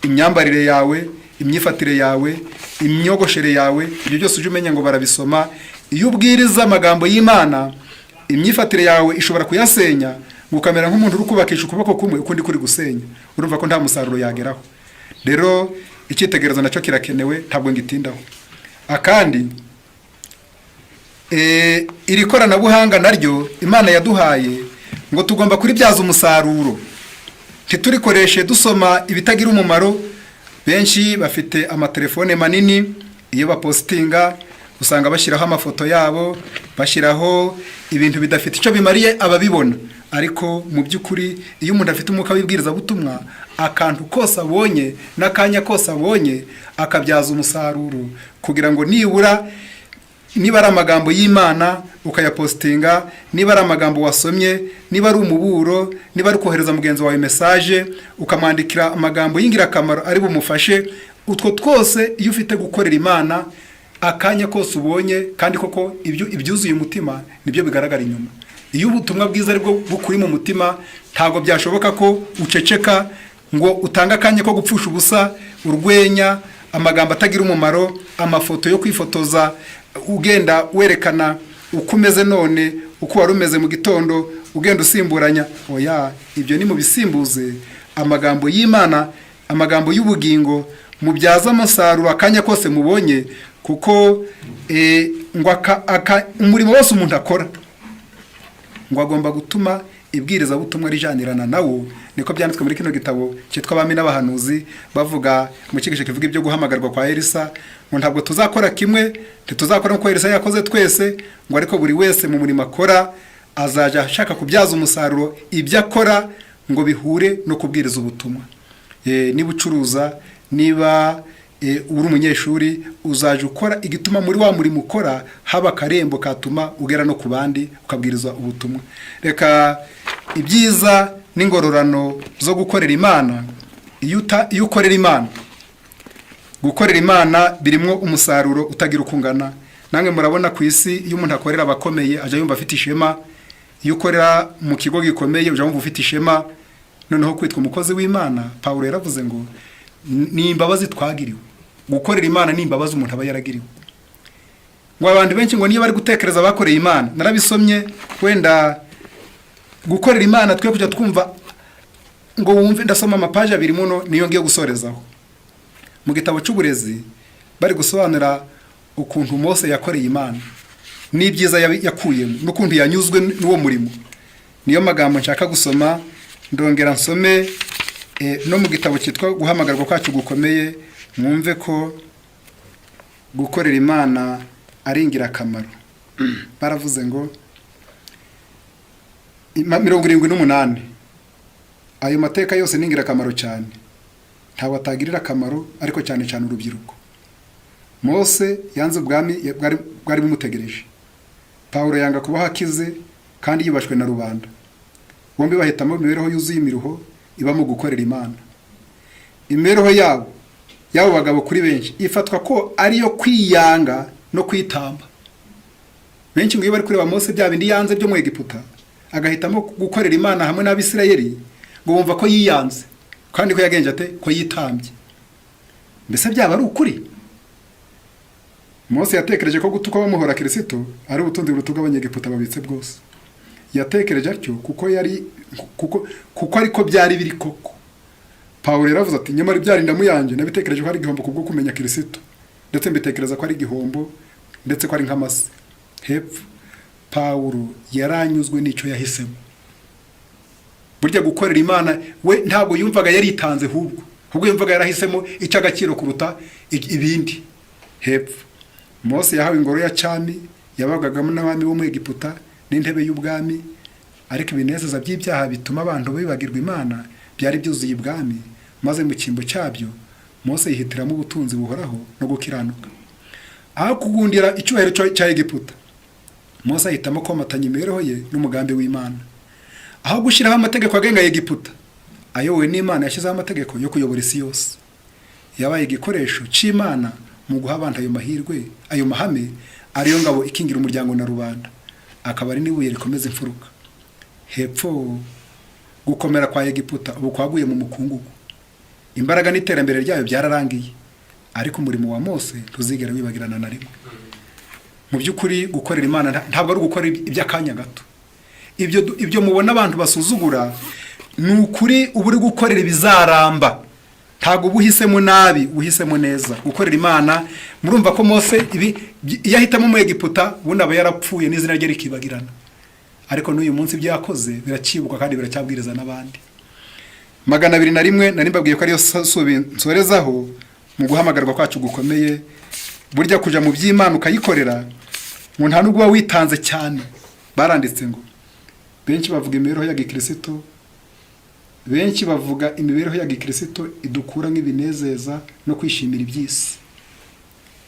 Imyambarire yawe, imyifatire yawe, imyogoshere yawe, ibyo byose ujye umenya ngo barabisoma. Iyo ubwiriza amagambo y'Imana, imyifatire yawe ishobora kuyasenya, ngo ukamera nk'umuntu uri kubakisha ukuboko kumwe ukundi kuri gusenya. Urumva ko nta musaruro yageraho. Rero icyitegererezo nacyo kirakenewe, ntabwo ngitindaho. Akandi, iri koranabuhanga naryo Imana yaduhaye ngo tugomba kuribyaza umusaruro, ntiturikoreshe dusoma ibitagira umumaro. Benshi bafite amatelefone manini, iyo bapositinga Usanga bashyiraho amafoto yabo, bashyiraho ibintu bidafite icyo bimariye ababibona. Ariko mu by'ukuri, iyo umuntu afite umwuka w'ibwirizabutumwa, akantu kose abonye n'akanya kose abonye akabyaza umusaruro, kugira ngo nibura niba ari amagambo y'Imana ukayapositinga, niba ari amagambo wasomye, niba ari umuburo, niba ari kohereza mugenzi wawe message, ukamwandikira amagambo y'ingirakamaro ari bumufashe, utwo twose, iyo ufite gukorera Imana, akanya kose ubonye. Kandi koko ibyo ibyuzuye umutima nibyo bigaragara inyuma. Iyo ubutumwa bwiza aribwo bukuri mu mutima, ntabwo byashoboka ko uceceka ngo utange akanya ko gupfusha ubusa urwenya, amagambo atagira umumaro, amafoto yo kwifotoza ugenda werekana uko umeze none, uko wari umeze mu gitondo, ugenda usimburanya. Oya, ibyo ni mu bisimbuze amagambo y'Imana, amagambo y'ubugingo, mubyaze umusaruro akanya kose mubonye, kuko ngo umurimo wose umuntu akora ngo agomba gutuma ibwirizabutumwa rijanirana nawo. Niko byanditswe muri kino gitabo cyitwa Abami n'Abahanuzi, bavuga mu cyigisho kivuga ibyo guhamagarwa kwa Elisa, ngo ntabwo tuzakora kimwe, ntituzakora nk'uko Elisa yakoze twese, ngo ariko buri wese mu murimo akora azajya ashaka kubyaza umusaruro ibyo akora ngo bihure no kubwiriza ubutumwa. Niba ucuruza, niba uri umunyeshuri, uzajya ukora igituma muri wa murimo ukora haba akarembo katuma ugera no ku bandi ukabwiriza ubutumwa. Reka ibyiza n'ingororano zo gukorera Imana. Iyo ukorera Imana, gukorera Imana birimo umusaruro utagira uko ungana. Namwe murabona ku isi, iyo umuntu akorera abakomeye ajya yumva afite ishema. Iyo ukorera mu kigo gikomeye ujya wumva ufite ishema. Noneho kwitwa umukozi w'Imana, Pawulo yaravuze ngo ni imbabazi twagiriwe. Gukorera Imana ni imbabazi umuntu aba yaragiriwe. Ngo abantu benshi ngo niyo bari gutekereza bakoreye Imana, narabisomye, wenda gukorera Imana twe kujya twumva ngo wumve. Ndasoma amapaji abiri muno, niyo ngiye gusorezaho. Mu gitabo cy'uburezi bari gusobanura ukuntu Mose yakoreye Imana n'ibyiza yakuyemo n'ukuntu yanyuzwe n'uwo murimo. Niyo magambo nshaka gusoma. Ndongera nsome no mu gitabo cyitwa Guhamagarwa Kwacu Gukomeye, mwumve ko gukorera Imana ari ingirakamaro. Baravuze ngo 78: "Ayo mateka yose ni ingirakamaro cyane. Ntabwo atagirira akamaro, ariko cyane cyane urubyiruko. Mose yanze ubwami bwari bumutegereje. Pawulo yanga kubaho akize kandi yubashwe na rubanda. Bombi bahitamo imibereho yuzuye imiruho iba mu gukorera Imana. Imibereho yabo, y'abo bagabo, kuri benshi ifatwa ko ariyo kwiyanga no kwitamba. Benshi ngo iyo bari kureba Mose, bya bindi yanze byo mu Egiputa, agahitamo gukorera Imana hamwe n'Abisirayeli, ngo bumva ko yiyanze kandi ko yagenje ate, ko yitambye. Mbese byaba ari ukuri? Mose yatekereje ko gutukwa bamuhora Kirisito ari ubutunzi buruta ubw'Abanyegiputa babitse bwose. Yatekereje atyo kuko ariko byari biri koko. Pawulo yaravuze ati: 'Nyamara ibyari indamu yanjye nabitekereje ko ari igihombo kubwo kumenya Kirisito, ndetse mbitekereza ko ari igihombo, ndetse ko ari nk'amase.'" Hepfo, Pawulo yaranyuzwe n'icyo yahisemo. Burya gukorera Imana, we ntabwo yumvaga yaritanze, ahubwo yumvaga yarahisemo icy'agaciro kuruta ibindi. Hepfo, Mose yahawe ingoro ya cyami yabagagamo n'abami bo mu Egiputa n'intebe y'ubwami. Ariko ibinezeza by'ibyaha bituma abantu bibagirwa Imana byari byuzuye ibwami, maze mu cyimbo cyabyo Mose yihitiramo ubutunzi buhoraho no gukiranuka. Aho kugundira icyubahiro cya Egiputa, Mose ahitamo komatanya imibereho ye n'umugambi w'Imana. Aho gushyiraho amategeko agenga Egiputa, ayobowe n'Imana yashyizeho amategeko yo kuyobora isi yose. Yabaye igikoresho cy'Imana mu guha abantu ayo mahirwe, ayo mahame ariyo ngabo ikingira umuryango na rubanda, akaba ari n'ibuye rikomeza imfuruka. Hepfo, gukomera kwa Egiputa ubu kwaguye mu mukungugu, imbaraga n'iterambere ryayo byararangiye, ariko umurimo wa Mose ntuzigera wibagirana na rimwe. Mu by'ukuri, gukorera Imana ntabwo ari ugukora iby'akanya gato. Ibyo mubona abantu basuzugura, ni ukuri uba uri gukorera ibizaramba. Ntabwo uba uhisemo nabi, uhisemo neza gukorera Imana. Murumva ko Mose ibi iyo ahitamo mu Egiputa, ubundi aba yarapfuye n'izina rye rikibagirana, ariko n'uyu munsi ibyo yakoze biracyibukwa kandi biracyabwiriza n'abandi. 201, nari mbabwiye ko ariyo subi nsorezaho mu Guhamagarwa Kwacu Gukomeye. Burya kujya mu by'Imana ukayikorera ngo nta nubwo uba witanze cyane. Baranditse ngo benshi bavuga imibereho ya gikirisito, benshi bavuga imibereho ya gikirisito idukura nk'ibinezeza no kwishimira iby'isi.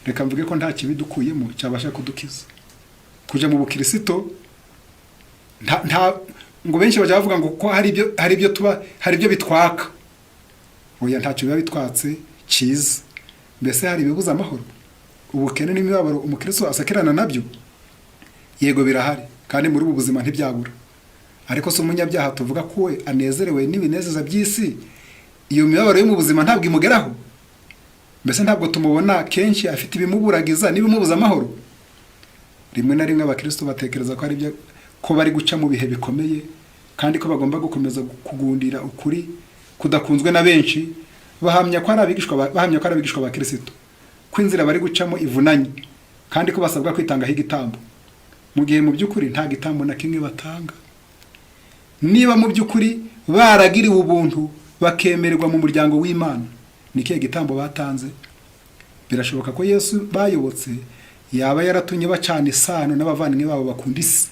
Reka mvuge ko nta kibi dukuyemo cyabasha kudukiza kujya mu bukirisito. Nta ngo benshi bajya bavuga ngo ko hari ibyo tuba, hari ibyo bitwaka. Oya, ntacyo biba bitwatse cyiza. Mbese hari ibibuza amahoro, ubukene n'imibabaro umukristo asakirana nabyo? Yego, birahari, kandi muri ubu buzima ntibyabura. Ariko si umunyabyaha tuvuga ko we anezerewe n'ibinezeza by'isi, iyo mibabaro yo mu buzima ntabwo imugeraho? Mbese ntabwo tumubona kenshi afite ibimuburagiza n'ibimubuza amahoro? Rimwe na rimwe abakristo batekereza ko ari byo, ko bari guca mu bihe bikomeye kandi ko bagomba gukomeza kugundira ukuri kudakunzwe na benshi, bahamya ko ari abigishwa ba Kristo, ko inzira bari gucamo ivunanye kandi ko basabwa kwitangaho igitambo, mu gihe mu by'ukuri nta gitambo na kimwe batanga. Niba mu by'ukuri baragiriwe ubuntu bakemererwa mu muryango w'Imana, ni ikihe gitambo batanze? Birashoboka ko Yesu bayobotse yaba yaratumye bacana isano n'abavandimwe babo bakunda isi.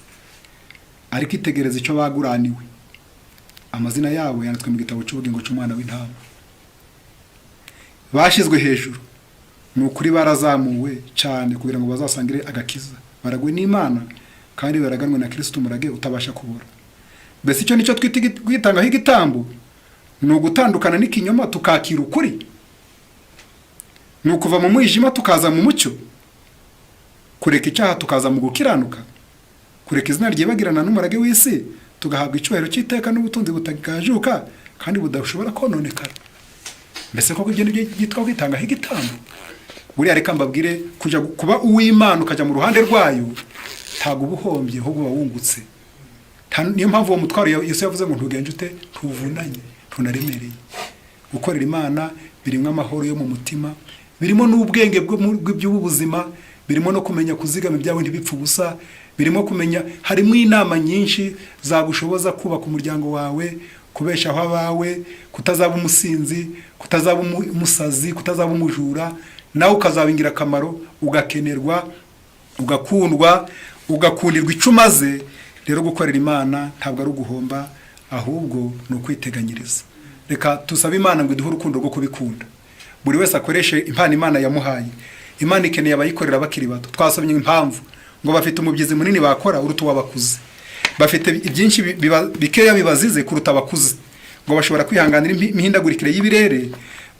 Ariko itegereza icyo baguraniwe: amazina yabo yanditswe mu gitabo cy'ubugingo cy'Umwana w'Intama. Bashyizwe hejuru, ni ukuri barazamuwe cyane kugira ngo bazasangire agakiza, baragwe n'Imana kandi baraganwe na Kirisito umurage utabasha kubura. Mbese icyo nicyo twita kwitangaho igitambo? Ni ugutandukana n'ikinyoma tukakira ukuri, ni ukuva mu mwijima tukaza mu mucyo, kureka icyaha tukaza mu gukiranuka, kureka izina ryibagirana n'umurage w'isi, tugahabwa icyubahiro cy'iteka n'ubutunzi butagajuka kandi budashobora kononekara. Mbese koko ibyo nibyo byitwa kwitangaho igitambo? Buriya reka mbabwire, kujya kuba uw'Imana ukajya mu ruhande rwayo, ntabwo uba uhombye, ahubwo uba wungutse. Niyo mpamvu uwo mutwaro Yesu yavuze ngo ntugenje ute, ntuvunanye, ntunaremereye. Gukorera Imana birimo amahoro yo mu mutima, birimo n'ubwenge bw'iby'ubu buzima, birimo no kumenya kuzigama ibyawe ntibipfe ubusa, birimo kumenya, harimo inama nyinshi zagushoboza kubaka umuryango wawe, kubeshaho abawe, kutazaba umusinzi, kutazaba umusazi, kutazaba umujura, nawe ukazaba ingirakamaro, ugakenerwa, ugakundwa, ugakundirwa icyo umaze. Rero gukorera Imana ntabwo ari uguhomba, ahubwo ni ukwiteganyiriza. Reka tusabe Imana ngo iduhe urukundo rwo kubikunda. Buri wese akoreshe impano Imana yamuhaye. Imana ikeneye abayikorera bakiri bato. Twasomye impamvu ngo bafite umubyizi munini bakora uruta uw'abakuze, bafite ibyinshi bikeya bibazize kuruta abakuze, ngo bashobora kwihanganira imihindagurikire y'ibirere,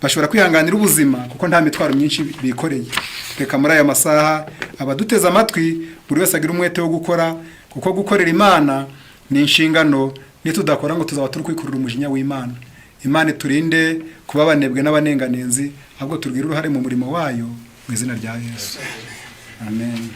bashobora kwihanganira ubuzima kuko nta mitwaro myinshi bikoreye. Reka muri aya masaha abaduteze amatwi, buri wese agira umwete wo gukora, kuko gukorera Imana ni inshingano. Nitudakora ngo tuzaba turi kwikurura umujinya w'Imana. Imana iturinde kuba abanebwe n'abanenganenzi, ahubwo tugire uruhare mu murimo wayo, mu izina rya Yesu, amen.